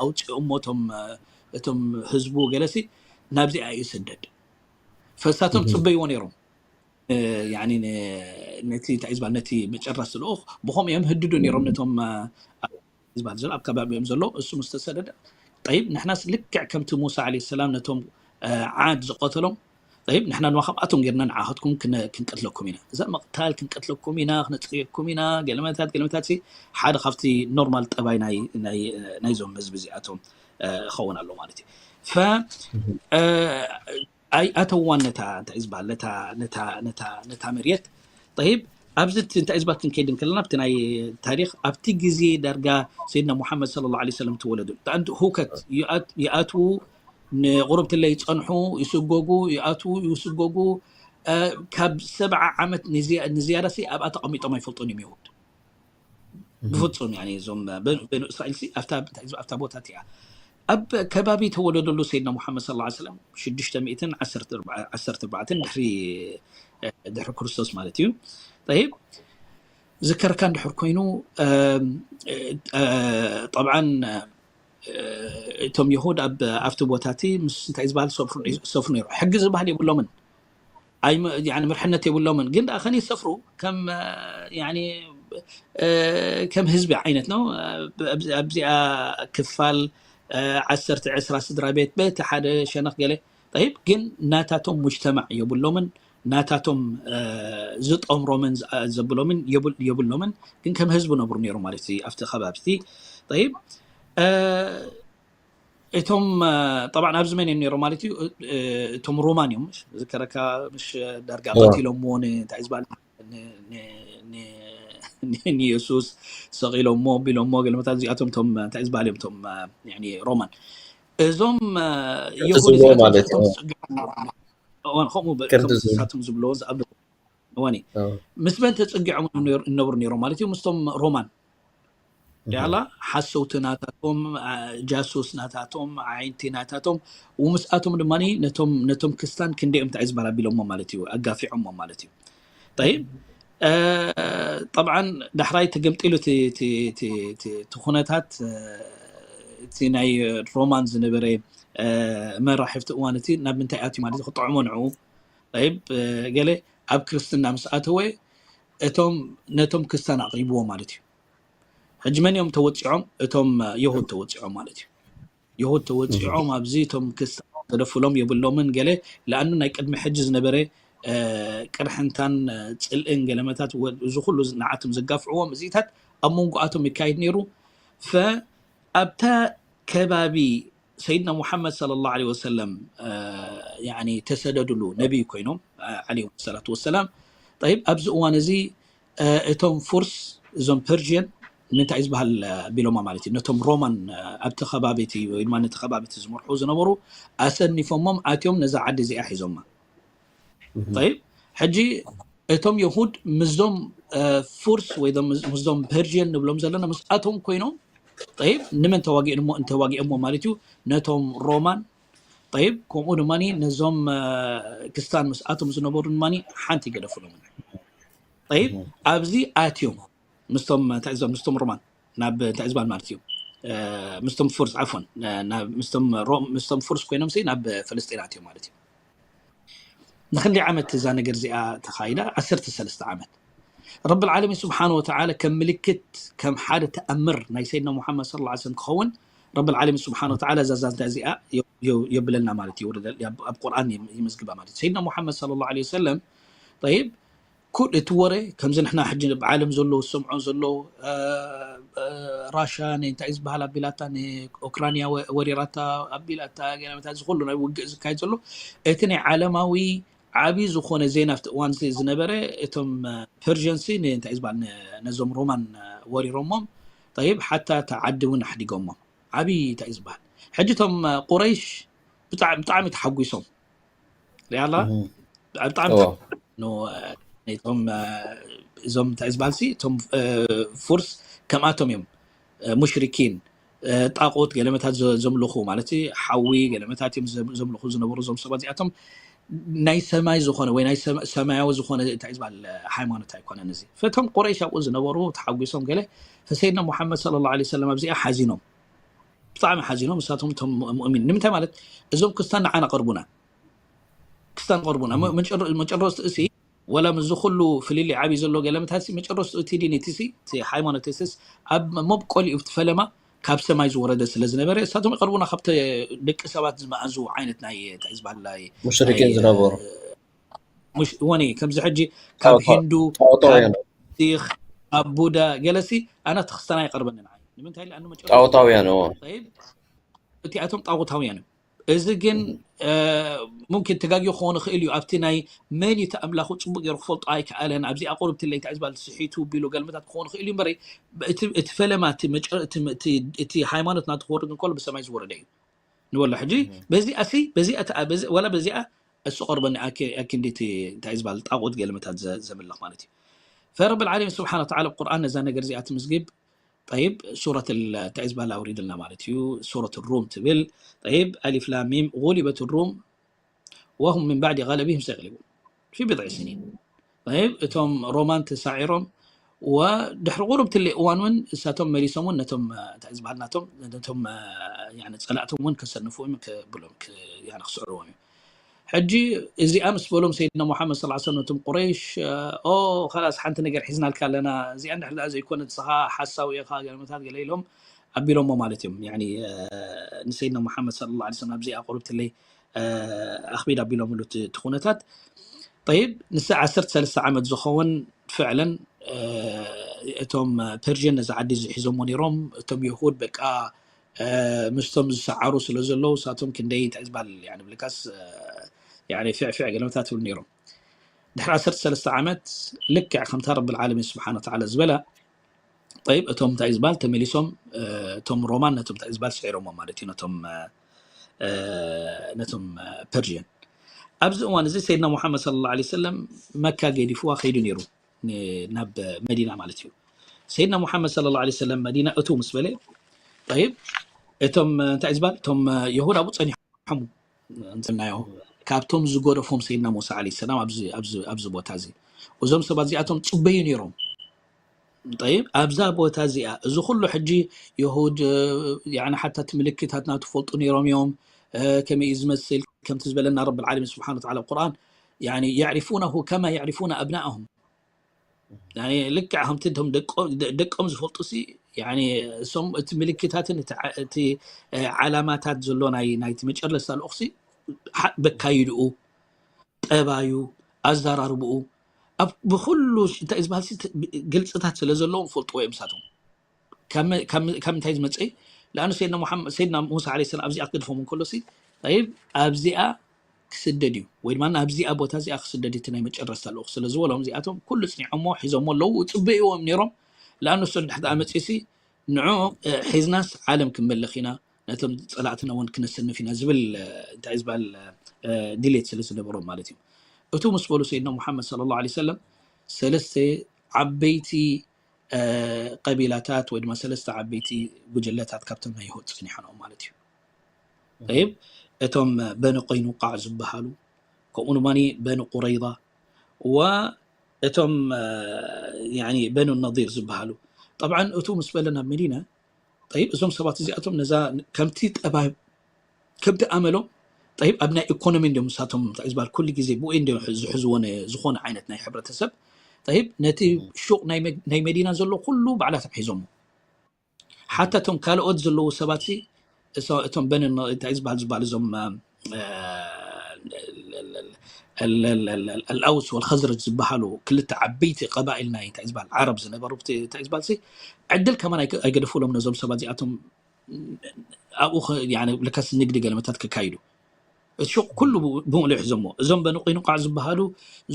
ኣውፅኦሞ እቶም ህዝቡ ገለሲ ናብዚኣ እዩ ስደድ ፈሳቶም ፅበይዎ ነይሮም ነቲ እንታይ ዝበሃል ነቲ መጨረስቲ ልኡኽ ብኸም እዮም ህድዱ ነይሮም ነቶም ዝበሃል ዘሎ ኣብ ከባቢኦም ዘሎ እሱ ምስ ተሰደደ ጠይብ ንሕናስ ልክዕ ከምቲ ሙሳ ዓለ ሰላም ነቶም ዓድ ዝቐተሎም ጠይብ ንሕና ድማ ካብኣቶም ጌርና ንዓኸትኩም ክንቀትለኩም ኢና እዛ ምቕታል ክንቀትለኩም ኢና ክነፅርየኩም ኢና ገለመታት ገለመታት ሓደ ካብቲ ኖርማል ጠባይ ናይዞም ህዝቢ እዚኣቶም ይኸውን ኣሎ ማለት እዩ ኣይኣተዋን ነታ እንታይ ዝበሃል ነታ መርየት ይብ ኣብዚ እንታይ ዝባት ክንከይድ እንከለና ኣብቲ ናይ ታሪክ ኣብቲ ግዜ ዳርጋ ሰይድና ሙሓመድ ስለ ላ ሰለም ተወለዱ ኣንድ ሁከት ይኣትዉ ንቁርብትለ ይፀንሑ ይስጎጉ ይኣትዉ ይስጎጉ ካብ ሰብዓ ዓመት ንዝያዳ ሲ ኣብኣ ተቐሚጦም ኣይፈልጡን እዮም የሁድ ብፍፁም እዞም በኑ እስራኤል ኣብታ ቦታ እቲኣ ኣብ ከባቢ ተወለደሉ ሰይድና ሙሓመድ ስለ ላ ሰለም ሽዱሽተ ሚእትን ዓሰርተ ኣርባዕተን ድሕሪ ድሕሪ ክርስቶስ ማለት እዩ ይብ ዝከረካ እንድሕር ኮይኑ ጠብዓን እቶም የሁድ ኣብ ኣብቲ ቦታ እቲ ምስ እንታይ ዝበሃል ዝሰፍሩ ነይሩ ሕጊ ዝበሃል የብሎምን ምርሕነት የብሎምን ግን ደኣ ከን ይሰፍሩ ከም ከም ህዝቢ ዓይነት ነው ኣብዚኣ ክፋል ዓሰርተ ዕስራ ስድራ ቤት በቲ ሓደ ሸነኽ ገለ ይብ ግን ናታቶም ሙጅተማዕ የብሎምን ናታቶም ዝጠምሮምን ዘብሎምን የብሎምን ግን ከም ህዝቢ ነብሩ ነይሩ ማለት ኣብቲ ከባቢ ይብ እቶም ጠብዓ ኣብዚ መን እዮም ነይሮም ማለት እዩ እቶም ሮማን እዮም ዝከረካ ምሽ ዳርጋ ቀቲሎምዎ እንታይ ዝበሃል ንየሱስ ሰቂሎሞ ቢሎሞ ገለመታት እዚኣቶም ቶም እንታይ ዝበሃል እዮም ቶም ሮማን እዞም የሁድ እዚኣቶም ከምኡ ንሳቶም ዝብልዎ ዝኣብሎ እዋን እዩ ምስ መን ተፀጊዖም እነብሩ ነይሮም ማለት እዩ ምስቶም ሮማን ዲያላ ሓሰውቲ ናታቶም ጃሱስ ናታቶም ዓይንቲ ናታቶም ውምስኣቶም ድማ ነቶም ክስታን ክንደኦም እንታይ ዝበሃል ኣቢሎሞ ማለት እዩ ኣጋፊዖሞ ማለት እዩ ይብ ጠብዓን ዳሕራይ ተገምጢሉ እቲ ኩነታት እቲ ናይ ሮማን ዝነበረ መራሕፍቲ እዋን እቲ ናብ ምንታይ ኣትዩ ማለት ክጥዕሞ ንዕኡ ይብ ገለ ኣብ ክርስትና ምስ ኣተወ እቶም ነቶም ክስታን ኣቕሪብዎ ማለት እዩ ሕጂ መን እዮም ተወፂዖም እቶም የሁድ ተወፂዖም ማለት እዩ የሁድ ተወፂዖም ኣብዚ እቶም ክስታን ተደፍሎም የብሎምን ገለ ለኣኑ ናይ ቅድሚ ሕጂ ዝነበረ ቅርሕንታን ፅልእን ገለመታት እዚ ኩሉ ንዓቶም ዘጋፍዕዎም እዚታት ኣብ መንጎኣቶም ይካየድ ነይሩ ኣብታ ከባቢ ሰይድና ሙሓመድ ሰለላሁ ዐለይሂ ወሰለም ያኒ ተሰደድሉ ነቢይ ኮይኖም ዓለይሂም ሰላቱ ወሰላም። ጠይብ ኣብዚ እዋን እዚ እቶም ፉርስ እዞም ፐርዥን ንምንታይ እዩ ዝበሃል ቢሎማ ማለት እዩ ነቶም ሮማን ኣብቲ ከባቢ እቲ ወይ ድማ ነቲ ከባቢ እቲ ዝመርሑ ዝነበሩ ኣሰኒፎሞም ኣትዮም ነዛ ዓዲ እዚኣ ሒዞማ። ጠይብ ሕጂ እቶም የሁድ ምስዞም ፉርስ ወይ ምስዞም ፐርዥን ንብሎም ዘለና ምስኣቶም ኮይኖም ጠይብ ንመን ተዋጊኦም እሞ እንተዋጊኦም እሞ ማለት እዩ ነቶም ሮማን ጠይብ ከምኡ ድማ ነዞም ክስታን ምስኣቶም ዝነበሩ ድማ ሓንቲ ይገደፉሎም። ጠይብ ኣብዚ ኣትዮም ምስቶም እንታይ እዞም ምስቶም ሮማን ናብ እንታይ ዝበሃል ማለት እዩ ምስቶም ፉርስ ዓፎን ምስቶም ፉርስ ኮይኖም ሲ ናብ ፍልስጢን ኣትዮም ማለት እዩ። ንክንደይ ዓመት እዛ ነገር እዚኣ ተኻይዳ ዓሰርተ ሰለስተ ዓመት ረቢ ዓለሚን ስብሓን ወተዓላ ከም ምልክት ከም ሓደ ተኣምር ናይ ሰይድና ሙሓመድ ስለ ላ ሰለም ክኸውን ረቢ ዓለሚን ስብሓን ወተዓላ እዛ ዛንታ እዚኣ የብለልና ማለት እዩ። ኣብ ቁርኣን ይመዝግባ ማለት እዩ። ሰይድና ሙሓመድ ስለ ላ ሰለም ጠይብ ኩል እቲ ወረ ከምዚ ንሕና ሕጂ ብዓለም ዘሎ ዝሰምዖ ዘሎ ራሻ እንታይ ዝበሃል ኣቢላታ ንኦክራንያ ወሪራታ ኣቢላታ ገለመታ እዚ ኩሉ ናይ ውግእ ዝካየድ ዘሎ እቲ ናይ ዓለማዊ ዓብዪ ዝኾነ ዜና ኣብቲ እዋን እዚ ዝነበረ እቶም ፐርዥንሲ እንታይ ዝበሃል ነዞም ሮማን ወሪሮሞም ጠይብ ሓታ ተዓዲ እውን ኣሕዲጎሞም ዓብዪ እንታይ ዝበሃል ሕጂ እቶም ቁረይሽ ብጣዕሚ ተሓጒሶም ሪኣላ ብጣዕሚ ቶም እዞም እንታይ ዝበሃል እቶም ፉርስ ከምኣቶም እዮም ሙሽሪኪን ጣቁት ገለመታት ዘምልኹ ማለት ሓዊ ገለመታት እዮም ዘምልኹ ዝነበሩ እዞም ሰባት እዚኣቶም ናይ ሰማይ ዝኾነ ወይ ናይ ሰማያዊ ዝኾነ እንታይ ዝበሃል ሃይማኖት ኣይኮነን እዚ ፈቶም ቁረይሽ ኣብኡ ዝነበሩ ተሓጒሶም ገለ ፈሰይድና ሙሓመድ ስለ ላ ሰለም ኣብዚኣ ሓዚኖም ብጣዕሚ ሓዚኖም እሳቶም እቶም ሙእሚን ንምንታይ ማለት እዞም ክስታን ንዓና ቀርቡና ክስታን ቀርቡና መጨረስቲ እሲ ወላ ምዚ ኩሉ ፍልልይ ዓብዪ ዘሎ ገለመታት መጨረስቲ እቲ ዲን እቲ ሃይማኖት ስስ ኣብ መብቆሊኡ እቲ ፈለማ ካብ ሰማይ ዝወረደ ስለ ዝነበረ እሳቶም ይቀርቡና ካብቲ ደቂ ሰባት ዝመኣዙ ዓይነት ናይ እንታይ ዝበሃል ናይ ሙሽሪኪን ዝነበሩ ወኒ ከምዚ ሕጂ ካብ ሂንዱ ካብ ሲክ ካብ ቡዳ ገለሲ ኣና ተክስተና ይቀርበኒ ንምንታይ ጣዖታውያን እቲኣቶም ጣዖታውያን እዮም። እዚ ግን ሙምኪን ተጋጊ ክኾን ይኽእል እዩ ኣብቲ ናይ መን እቲ ኣምላኹ ፅቡቅ ገይሩ ክፈልጦ ኣይከኣለን ኣብዚኣ ቁርብትለይ እንታይ ዝበሃል ስሒቱ ቢሉ ገልመታት ክኾን ይኽእል እዩ እምበረይ እቲ ፈለማ እቲ ሃይማኖት ናቲ ክወርድ እንከሎ ብሰማይ ዝወረደ እዩ ንበሎ ሕጂ በዚኣ ሲ በዚኣ ወላ በዚኣ እሱ ቀርበኒ ኣኪንዲ እቲ እንታይ ዝበሃል ጣቁት ገልመታት ዘምልኽ ማለት እዩ ፈረብ ልዓለሚን ስብሓን ወተዓላ ቁርኣን ነዛ ነገር እዚኣ ትምዝግብ ጠይብ ሱረት እንታይ ዝበሃል ኣውሪድልና ማለት እዩ ሱረት ሩም ትብል ጠይብ ኣሊፍ ላም ሚም غلبت الروم وهم من بعد غلبهم سيغلبون في بضع سنين طيب እቶም ሮማን ተሳዒሮም ወድሕሪ ቁሩብ ትለ እዋን እውን እሳቶም መሊሶም እውን ነቶም እንታይ ዝበሃል ናቶም ነቶም ጸላእቶም እውን ከሰንፉ ክብሎም ክስዕርዎም እዩ ሕጂ እዚኣ ምስ በሎም ሰይድና ሙሓመድ ስ ሰለም ነቶም ቁረይሽ ኦ ከላስ ሓንቲ ነገር ሒዝናልካ ኣለና እዚኣ እንድሕር ደኣ ዘይኮነ ንስኻ ሓሳዊ ኢኻ ገለመታት ገለ ኢሎም ኣቢሎሞ ማለት እዮም ንሰይድና ሙሓመድ ስለ ላ ሰለም ኣብዚኣ ቁርብትለይ ኣኽቢድ ኣቢሎምሉ እቲ ኩነታት ጠይብ ንሳ ዓሰርተ ሰለስተ ዓመት ዝኸውን ፍዕለን እቶም ፐርዥን ነዚ ዓዲ እዚ ሒዞሞ ነይሮም እቶም የሁድ በቃ ምስቶም ዝሰዓሩ ስለ ዘለዉ እሳቶም ክንደይ እንታይ ዝበሃል ብልካስ ፍዕፍዕ ገለመታት ይብሉ ነይሮም ድሕሪ ዓሰርተ ሰለስተ ዓመት ልክዕ ከምታ ረቢ ልዓለሚን ስብሓን ወተዓላ ዝበላ ጠይብ እቶም እንታይ ዝበሃል ተመሊሶም እቶም ሮማን ነቶም እንታይ ዝበሃል ስዒሮሞ ማለት እዩ ነቶም ነቶም ፐርዥን ኣብዚ እዋን እዚ ሰይድና ሙሓመድ ስለ ላ ሰለም መካ ገዲፍዋ ከይዱ ነይሩ ናብ መዲና ማለት እዩ ሰይድና ሙሓመድ ስለ ላ ሰለም መዲና እቱ ምስ በለ ጠይብ እቶም እንታይ ዝበሃል እቶም የሁድ ኣብኡ ጸኒሖም እንትናዮ ካብቶም ዝገደፎም ሰይድና ሙሳ ዓለይሂ ሰላም ኣብዚ ኣብዚ ኣብዚ ቦታ እዚ እዞም ሰባት እዚኣቶም ጽበዩ ነይሮም። ጠይብ ኣብዛ ቦታ እዚኣ እዚ ኩሉ ሕጂ የሁድ ያኒ ሓታ እቲ ምልክታትና ትፈልጡ ነይሮም እዮም ከመይ እዩ ዝመስል ከምቲ ዝበለና ረብ ዓለሚን ስብሓን ወተዓላ ኣብ ቁርኣን ያኒ የዕሪፉነሁ ከማ የዕሪፉነ ኣብናእሁም ልክዕ ከምቲ እቶም ደቆም ዝፈልጡ ሲ እሶም እቲ ምልክታትን እቲ ዓላማታት ዘሎ ናይቲ መጨረስታ ልኡክሲ በካይድኡ ጠባዩ ኣዘራርብኡ ኣብ ብኩሉ እንታይ ዝበሃል ግልፅታት ስለ ዘለዎም ፈልጥዎ እዮም ሳቶም ካብ ምንታይ ዝመፀ ለኣኑ ሰይድና ሙሓመድ ሰይድና ሙሳ ዓለይሂ ሰላም ኣብዚኣ ክገድፎም እንከሎ ሲ ጠይብ ኣብዚኣ ክስደድ እዩ ወይ ድማ ኣብዚኣ ቦታ እዚኣ ክስደድ እቲ ናይ መጨረስታ ልኡኽ ስለ ዝበሎም እዚኣቶም ኩሉ ፅኒዖሞ ሒዞሞ ኣለዉ ፅበይዎም ነይሮም። ለኣኑ እሱ እንድሕር ኣመፂ ሲ ንዑ ሒዝናስ ዓለም ክንመልኽ ኢና ነቶም ፀላእትና እውን ክነሰንፍ ኢና ዝብል እንታይ ዝበሃል ድሌት ስለ ዝነበሮም ማለት እዩ። እቱ ምስ በሉ ሰይድና ሙሓመድ ሰለላሁ ዐለይሂ ወሰለም ሰለስተ ዓበይቲ ቀቢላታት ወይ ድማ ሰለስተ ዓበይቲ ጉጅለታት ካብቶም ናይ ይሁድ ፀኒሖም ማለት እዩ። ጠይብ እቶም በኒ ቆይኑቃዕ ዝበሃሉ ከምኡ ድማ በኒ ቁረይዛ ወእቶም በኑ ነዲር ዝበሃሉ ጠብዓን እቱ ምስ በለ ናብ መዲና ጠይብ እዞም ሰባት እዚኣቶም ነዛ ከምቲ ጠባብ ከምቲ ኣመሎም ጠይብ ኣብ ናይ ኢኮኖሚ እንዲም ንሳቶም እንታይ ዝበሃል ኩሉ ግዜ ብኡ እንዲም ዝሕዝዎ ዝኾነ ዓይነት ናይ ሕብረተሰብ ጠይብ ነቲ ሹቅ ናይ መዲና ዘሎ ኩሉ ባዕላቶም ሒዞሞ ሓታ እቶም ካልኦት ዘለዉ ሰባት እቶም በን እንታይ ዝበሃል ዝበሃል እዞም ኣልኣውስ ወልኸዝረጅ ዝበሃሉ ክልተ ዓበይቲ ቀባኢል ናይ እንታይ ዝበሃል ዓረብ ዝነበሩ እንታይ ዝበሃል ዕድል ከማን ኣይገደፉሎም ነዞም ሰባት እዚኣቶም ኣብኡ ለካስ ንግዲ ገለመታት ክካይዱ እቲ ሹቅ ኩሉ ብምሉእ ይሕዞሞ እዞም በንቂኑቃዕ ዝበሃሉ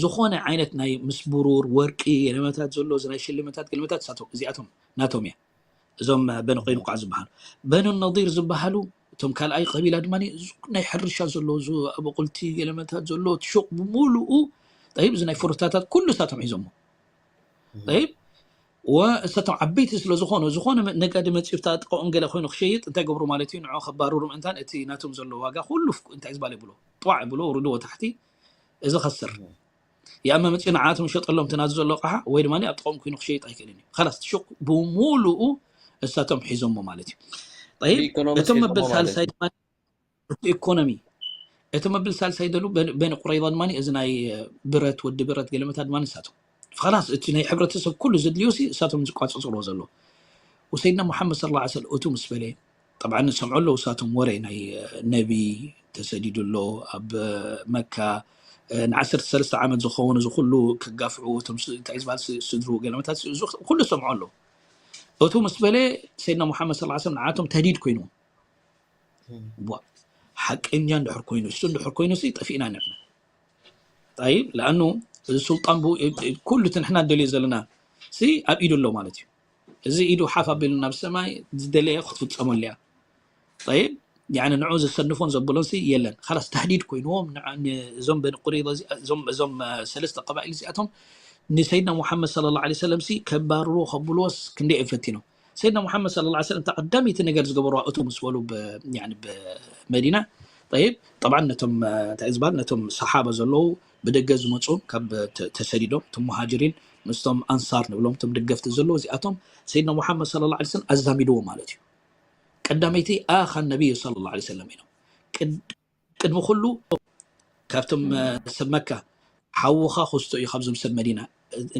ዝኾነ ዓይነት ናይ ምስ ብሩር ወርቂ ገለመታት ዘሎ ናይ ሽልመታት ገለመታት እሳቶም እዚኣቶም ናቶም እያ እዞም በንቂኑቃዕ ዝበሃሉ በኑ ነዲር ዝበሃሉ እቶም ካልኣይ ቀቢላ ድማ ናይ ሕርሻ ዘሎ ኣበቁልቲ ገለመታት ዘሎ እቲ ሹቅ ብምሉኡ ጠይብ እዚ ናይ ፍሩታታት ኩሉ እሳቶም ሒዞሞ ጠይብ ወእሳቶም ዓበይቲ ስለ ዝኾኑ ዝኾነ ነጋዲ መፂኡ ጣጥቀኦም ገለ ኮይኑ ክሸይጥ እንታይ ገብሩ ማለት እዩ ንዑ ከባርሩ ምእንታን እቲ ናቶም ዘሎ ዋጋ ኩሉ እንታይ ዝበሃል ይብሎ ጥዋዕ ይብሎ ውርድዎ ታሕቲ እዚ ከስር ያማ መፂኡ ንዓቶም ይሸጠሎም እቲ ናዚ ዘሎ ኣቕሓ ወይ ድማ ኣብ ጥቕኦም ኮይኑ ክሸይጥ ኣይክእልን እዩ ላስ ሹቅ ብምሉኡ እሳቶም ሒዞሞ ማለት እዩ ጠይብ እቶም መበል ሳልሳይ ድማ እቲ ኢኮኖሚ እቲ መብል ሳልሳይ ደሉ በኒ ቁረይባ ድማ እዚ ናይ ብረት ወዲ ብረት ገለመታ ድማ ንሳቶም ላስ እቲ ናይ ሕብረተሰብ ኩሉ ዘድልዮ እሳቶም ዝቋፅፅሮ ዘሎ ወሰይድና ሙሓመድ ስለ ላ ሰለም እቱ ምስ በለ ጠብዓ ንሰምዖ ኣለዉ እሳቶም ወረ ናይ ነቢ ተሰዲዱ ኣሎ ኣብ መካ ንዓሰርተ ሰለስተ ዓመት ዝኸውን እዚ ኩሉ ክጋፍዑ እቶም እንታይ ዝበሃል ስድሩ ገለመታት ኩሉ ሰምዖ ኣለዉ እቱ ምስ በለ ሰይድና ሙሓመድ ስለ ሰለም ንዓቶም ተህዲድ ኮይኑ ሓቀኛ እንድሕር ኮይኑ እሱ እንድሕር ኮይኑ ጠፊእና ንሕና ጠይብ ለኣኑ እዚ ሱልጣን ኩሉ እቲ ንሕና ደልዮ ዘለና ሲ ኣብ ኢዱ ኣሎ ማለት እዩ እዚ ኢዱ ሓፍ ኣቢሉ ናብ ሰማይ ዝደለየ ክትፍፀመሉ እያ ጠይብ ንዑ ዘሰንፎን ዘብሎን የለን ላስ ተህዲድ ኮይንዎም እዞም በንቁሪ እዞም ሰለስተ ቀባኢል እዚኣቶም ንሰይድና ሙሓመድ ስለ ላ ሰለም ከባርሮ ከብልዎስ ክንደይ እዮም ፈቲኖም ሰይድና ሙሓመድ ስለ ላ ሰለም እታ ቀዳመይቲ ነገር ዝገበርዋ እቱ ምስ በሉ ብመዲና ጠይብ ጠብዓ ነቶም እንታይ ዝበሃል ነቶም ሰሓባ ዘለዉ ብደገ ዝመፁ ካብ ተሰዲዶም እቶም ሙሃጅሪን ምስቶም ኣንሳር ንብሎም እቶም ደገፍቲ ዘለዉ እዚኣቶም ሰይድና ሙሓመድ ስለ ላ ሰለም ኣዛሚድዎ ማለት እዩ ቀዳመይቲ ኣኻ ነቢይ ስለ ላ ሰለም ኢሎም ቅድሚ ኩሉ ካብቶም ሰብ መካ ሓውኻ ክስቶ እዩ ካብዞም ሰብ መዲና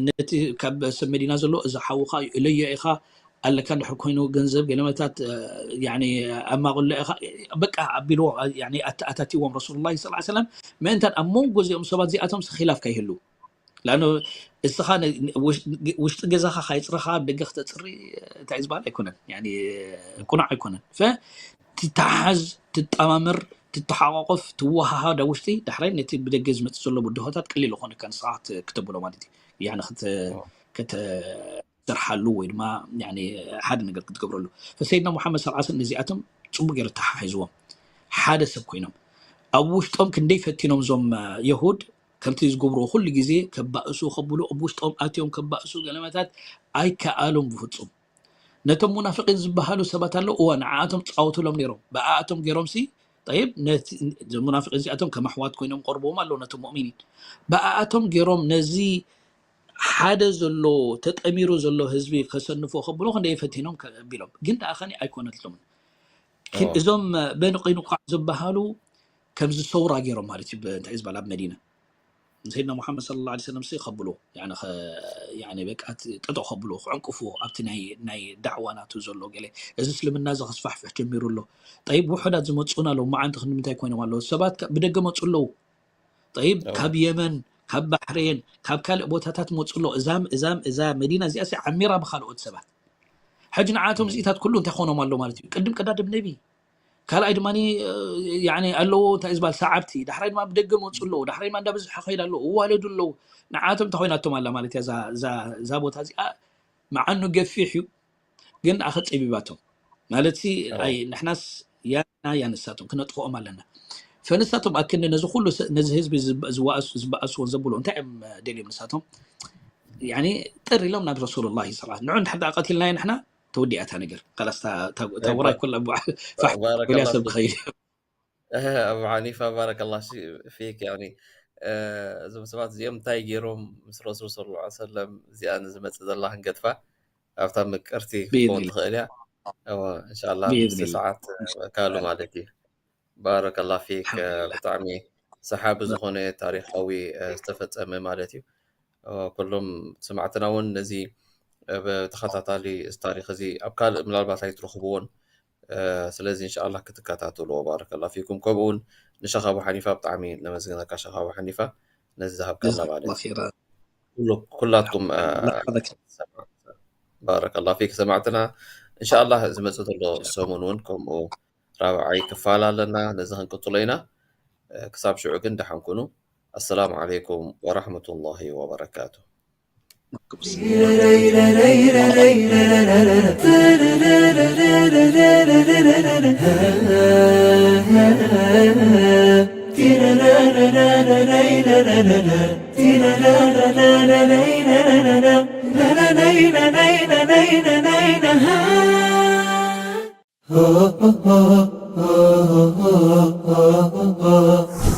ነቲ ካብ ሰብ መዲና ዘሎ እዚ ሓውኻ እዩ እለዮ ኢኻ ኣለካ እንድሕር ኮይኑ ገንዘብ ገለመታት ኣማቕሎ ኢኻ በቃ ኣቢልዎ ኣተኣታቲዎም ረሱሉላ ስ ሰለም ምእንታን ኣብ መንጎ እዚኦም ሰባት እዚኣቶም ኺላፍ ከይህሉ ላኑ እስኻ ውሽጢ ገዛኻ ካይፅረኻ ደገ ክተፅሪ እንታይ ዝበሃል ኣይኮነን ቁናዕ ኣይኮነን ትተሓዝ ትጠማምር ትተሓቋቆፍ ትወሃሃድ ኣብ ውሽጢ ዳሕራይ ነቲ ብደገ ዝመፅእ ዘሎ ብድሆታት ቀሊል ዝኾነካ ንስኻ ክተብሎ ማለት እዩ ያኒ ከተሰርሓሉ ወይ ድማ ሓደ ነገር ክትገብረሉ ፈሰይድና ሙሓመድ ስለ ነዚኣቶም ፅቡቅ ገይሩ ተሓሒዝዎም ሓደ ሰብ ኮይኖም ኣብ ውሽጦም ክንደይ ፈቲኖም እዞም የሁድ ከምቲ ዝገብርዎ ኩሉ ግዜ ከባእሱ ከብሉ ኣብ ውሽጦም ኣትዮም ከባእሱ ገለመታት ኣይከኣሉም ብፍፁም ነቶም ሙናፍቂን ዝበሃሉ ሰባት ኣለዉ እዋ ንዓኣቶም ፃወትሎም ነይሮም ብኣኣቶም ገይሮም ሲ ጠይብ ነዞም ሙናፍቂን እዚኣቶም ከም ኣሕዋት ኮይኖም ቀርብዎም ኣለዉ ነቶም ሙእሚኒን ብኣኣቶም ገይሮም ነዚ ሓደ ዘሎ ተጠሚሩ ዘሎ ህዝቢ ከሰንፎ ከብሎ ክንደ ፈቲኖም ከቢሎም ግን ደኣ ከኒ ኣይኮነትሎምን እዞም በንቂኑቋዕ ዝበሃሉ ከምዚ ሰውራ ገይሮም ማለት እዩ እንታይ ዝበሃል ኣብ መዲና ሰይድና ሙሓመድ ስለ ላ ሰለም ከብሎ ጠጦ ከብሎ ክዕንቅፍዎ ኣብቲ ናይ ዳዕዋ ናቱ ዘሎ ገለ እዚ እስልምና እዚ ከስፋሕፍሕ ጀሚሩ ኣሎ ጠይብ ውሑዳት ዝመፁና ኣለዉ መዓንቲ ክንምንታይ ኮይኖም ኣለዉ ሰባት ብደገ መፁ ኣለዉ ጠይብ ካብ የመን ካብ ባሕሬን ካብ ካልእ ቦታታት መፁ ኣለዉ እዛም እዛም እዛ መዲና እዚኣ ዓሚራ ብካልኦት ሰባት ሕጂ ንዓቶም እዚኢታት ኩሉ እንታይ ክኾኖም ኣሎ ማለት እዩ? ቅድም ቀዳድም ነቢ፣ ካልኣይ ድማ ኣለዎ እንታይ ዝበሃል ሰዓብቲ፣ ዳሕራይ ድማ ብደገ መፁ ኣለዉ፣ ዳሕራይ ድማ እንዳበዝሐ ከይድ ኣለዉ፣ እዋለዱ ኣለዉ። ንዓቶም እንታይ ኮይናቶም ኣላ ማለት እያ እዛ ቦታ እዚኣ? መዓኑ ገፊሕ እዩ፣ ግን ኣኸ ፀቢባቶም ማለት ሲ ኣይ ንሕናስ ያና ያንሳቶም ክነጥፍኦም ኣለና። ፈንሳቶም ኣክንዲ ነዚ ኩሉ ነዚ ህዝቢ ዝበኣስዎን ዘብሎ እንታይ እዮም ደልዮም ንሳቶም? ጥር ኢሎም ናብ ረሱሉላ ላ ንዑ እንድሕር ደኣ ቀቲልናዮ ንሕና ተወዲኣታ ነገር ላስ ታውራይ ኩላ ፋሕ ኢላ ሰብ ትኸይድ። ኣቡ ሓኒፋ ባረከላ ፊክ። እዞም ሰባት እዚኦም እንታይ ገይሮም ምስ ረሱል ስ ሰለም እዚኣ ንዝመፅእ ዘላ ክንገጥፋ ኣብታ ምቅርቲ ክትከውን ትኽእል እያ። እንሻላ ምስ ሰዓት ካሉ ማለት እዩ። ባረከላ ፊክ። ብጣዕሚ ሰሓቢ ዝኾነ ታሪካዊ ዝተፈፀመ ማለት እዩ። ኩሎም ሰማዕትና እውን ነዚ ብተኸታታሊ እዚ ታሪክ እዚ ኣብ ካልእ ምናልባት ኣይትረኽብዎን። ስለዚ እንሻላ ክትከታተልዎ ባረከላ ፊኩም። ከምኡ እውን ንሸኻቡ ሓኒፋ ብጣዕሚ ነመስግነካ ሸኻቡ ሓኒፋ ነዚ ዝሃብካና ማለት እዩ። ኩላትኩም ባረከላ ፊክ ሰማዕትና። እንሻላ ዝመፅእ ዘሎ ሰሙን እውን ከምኡ ራብዓይ ክፋል ኣለና። ነዚ ክንቅፅሎ ኢና። ክሳብ ሽዑ ግን ደሓን ኩኑ። ኣሰላሙ ዓለይኩም ወራሕመቱላሂ ወበረካቱ።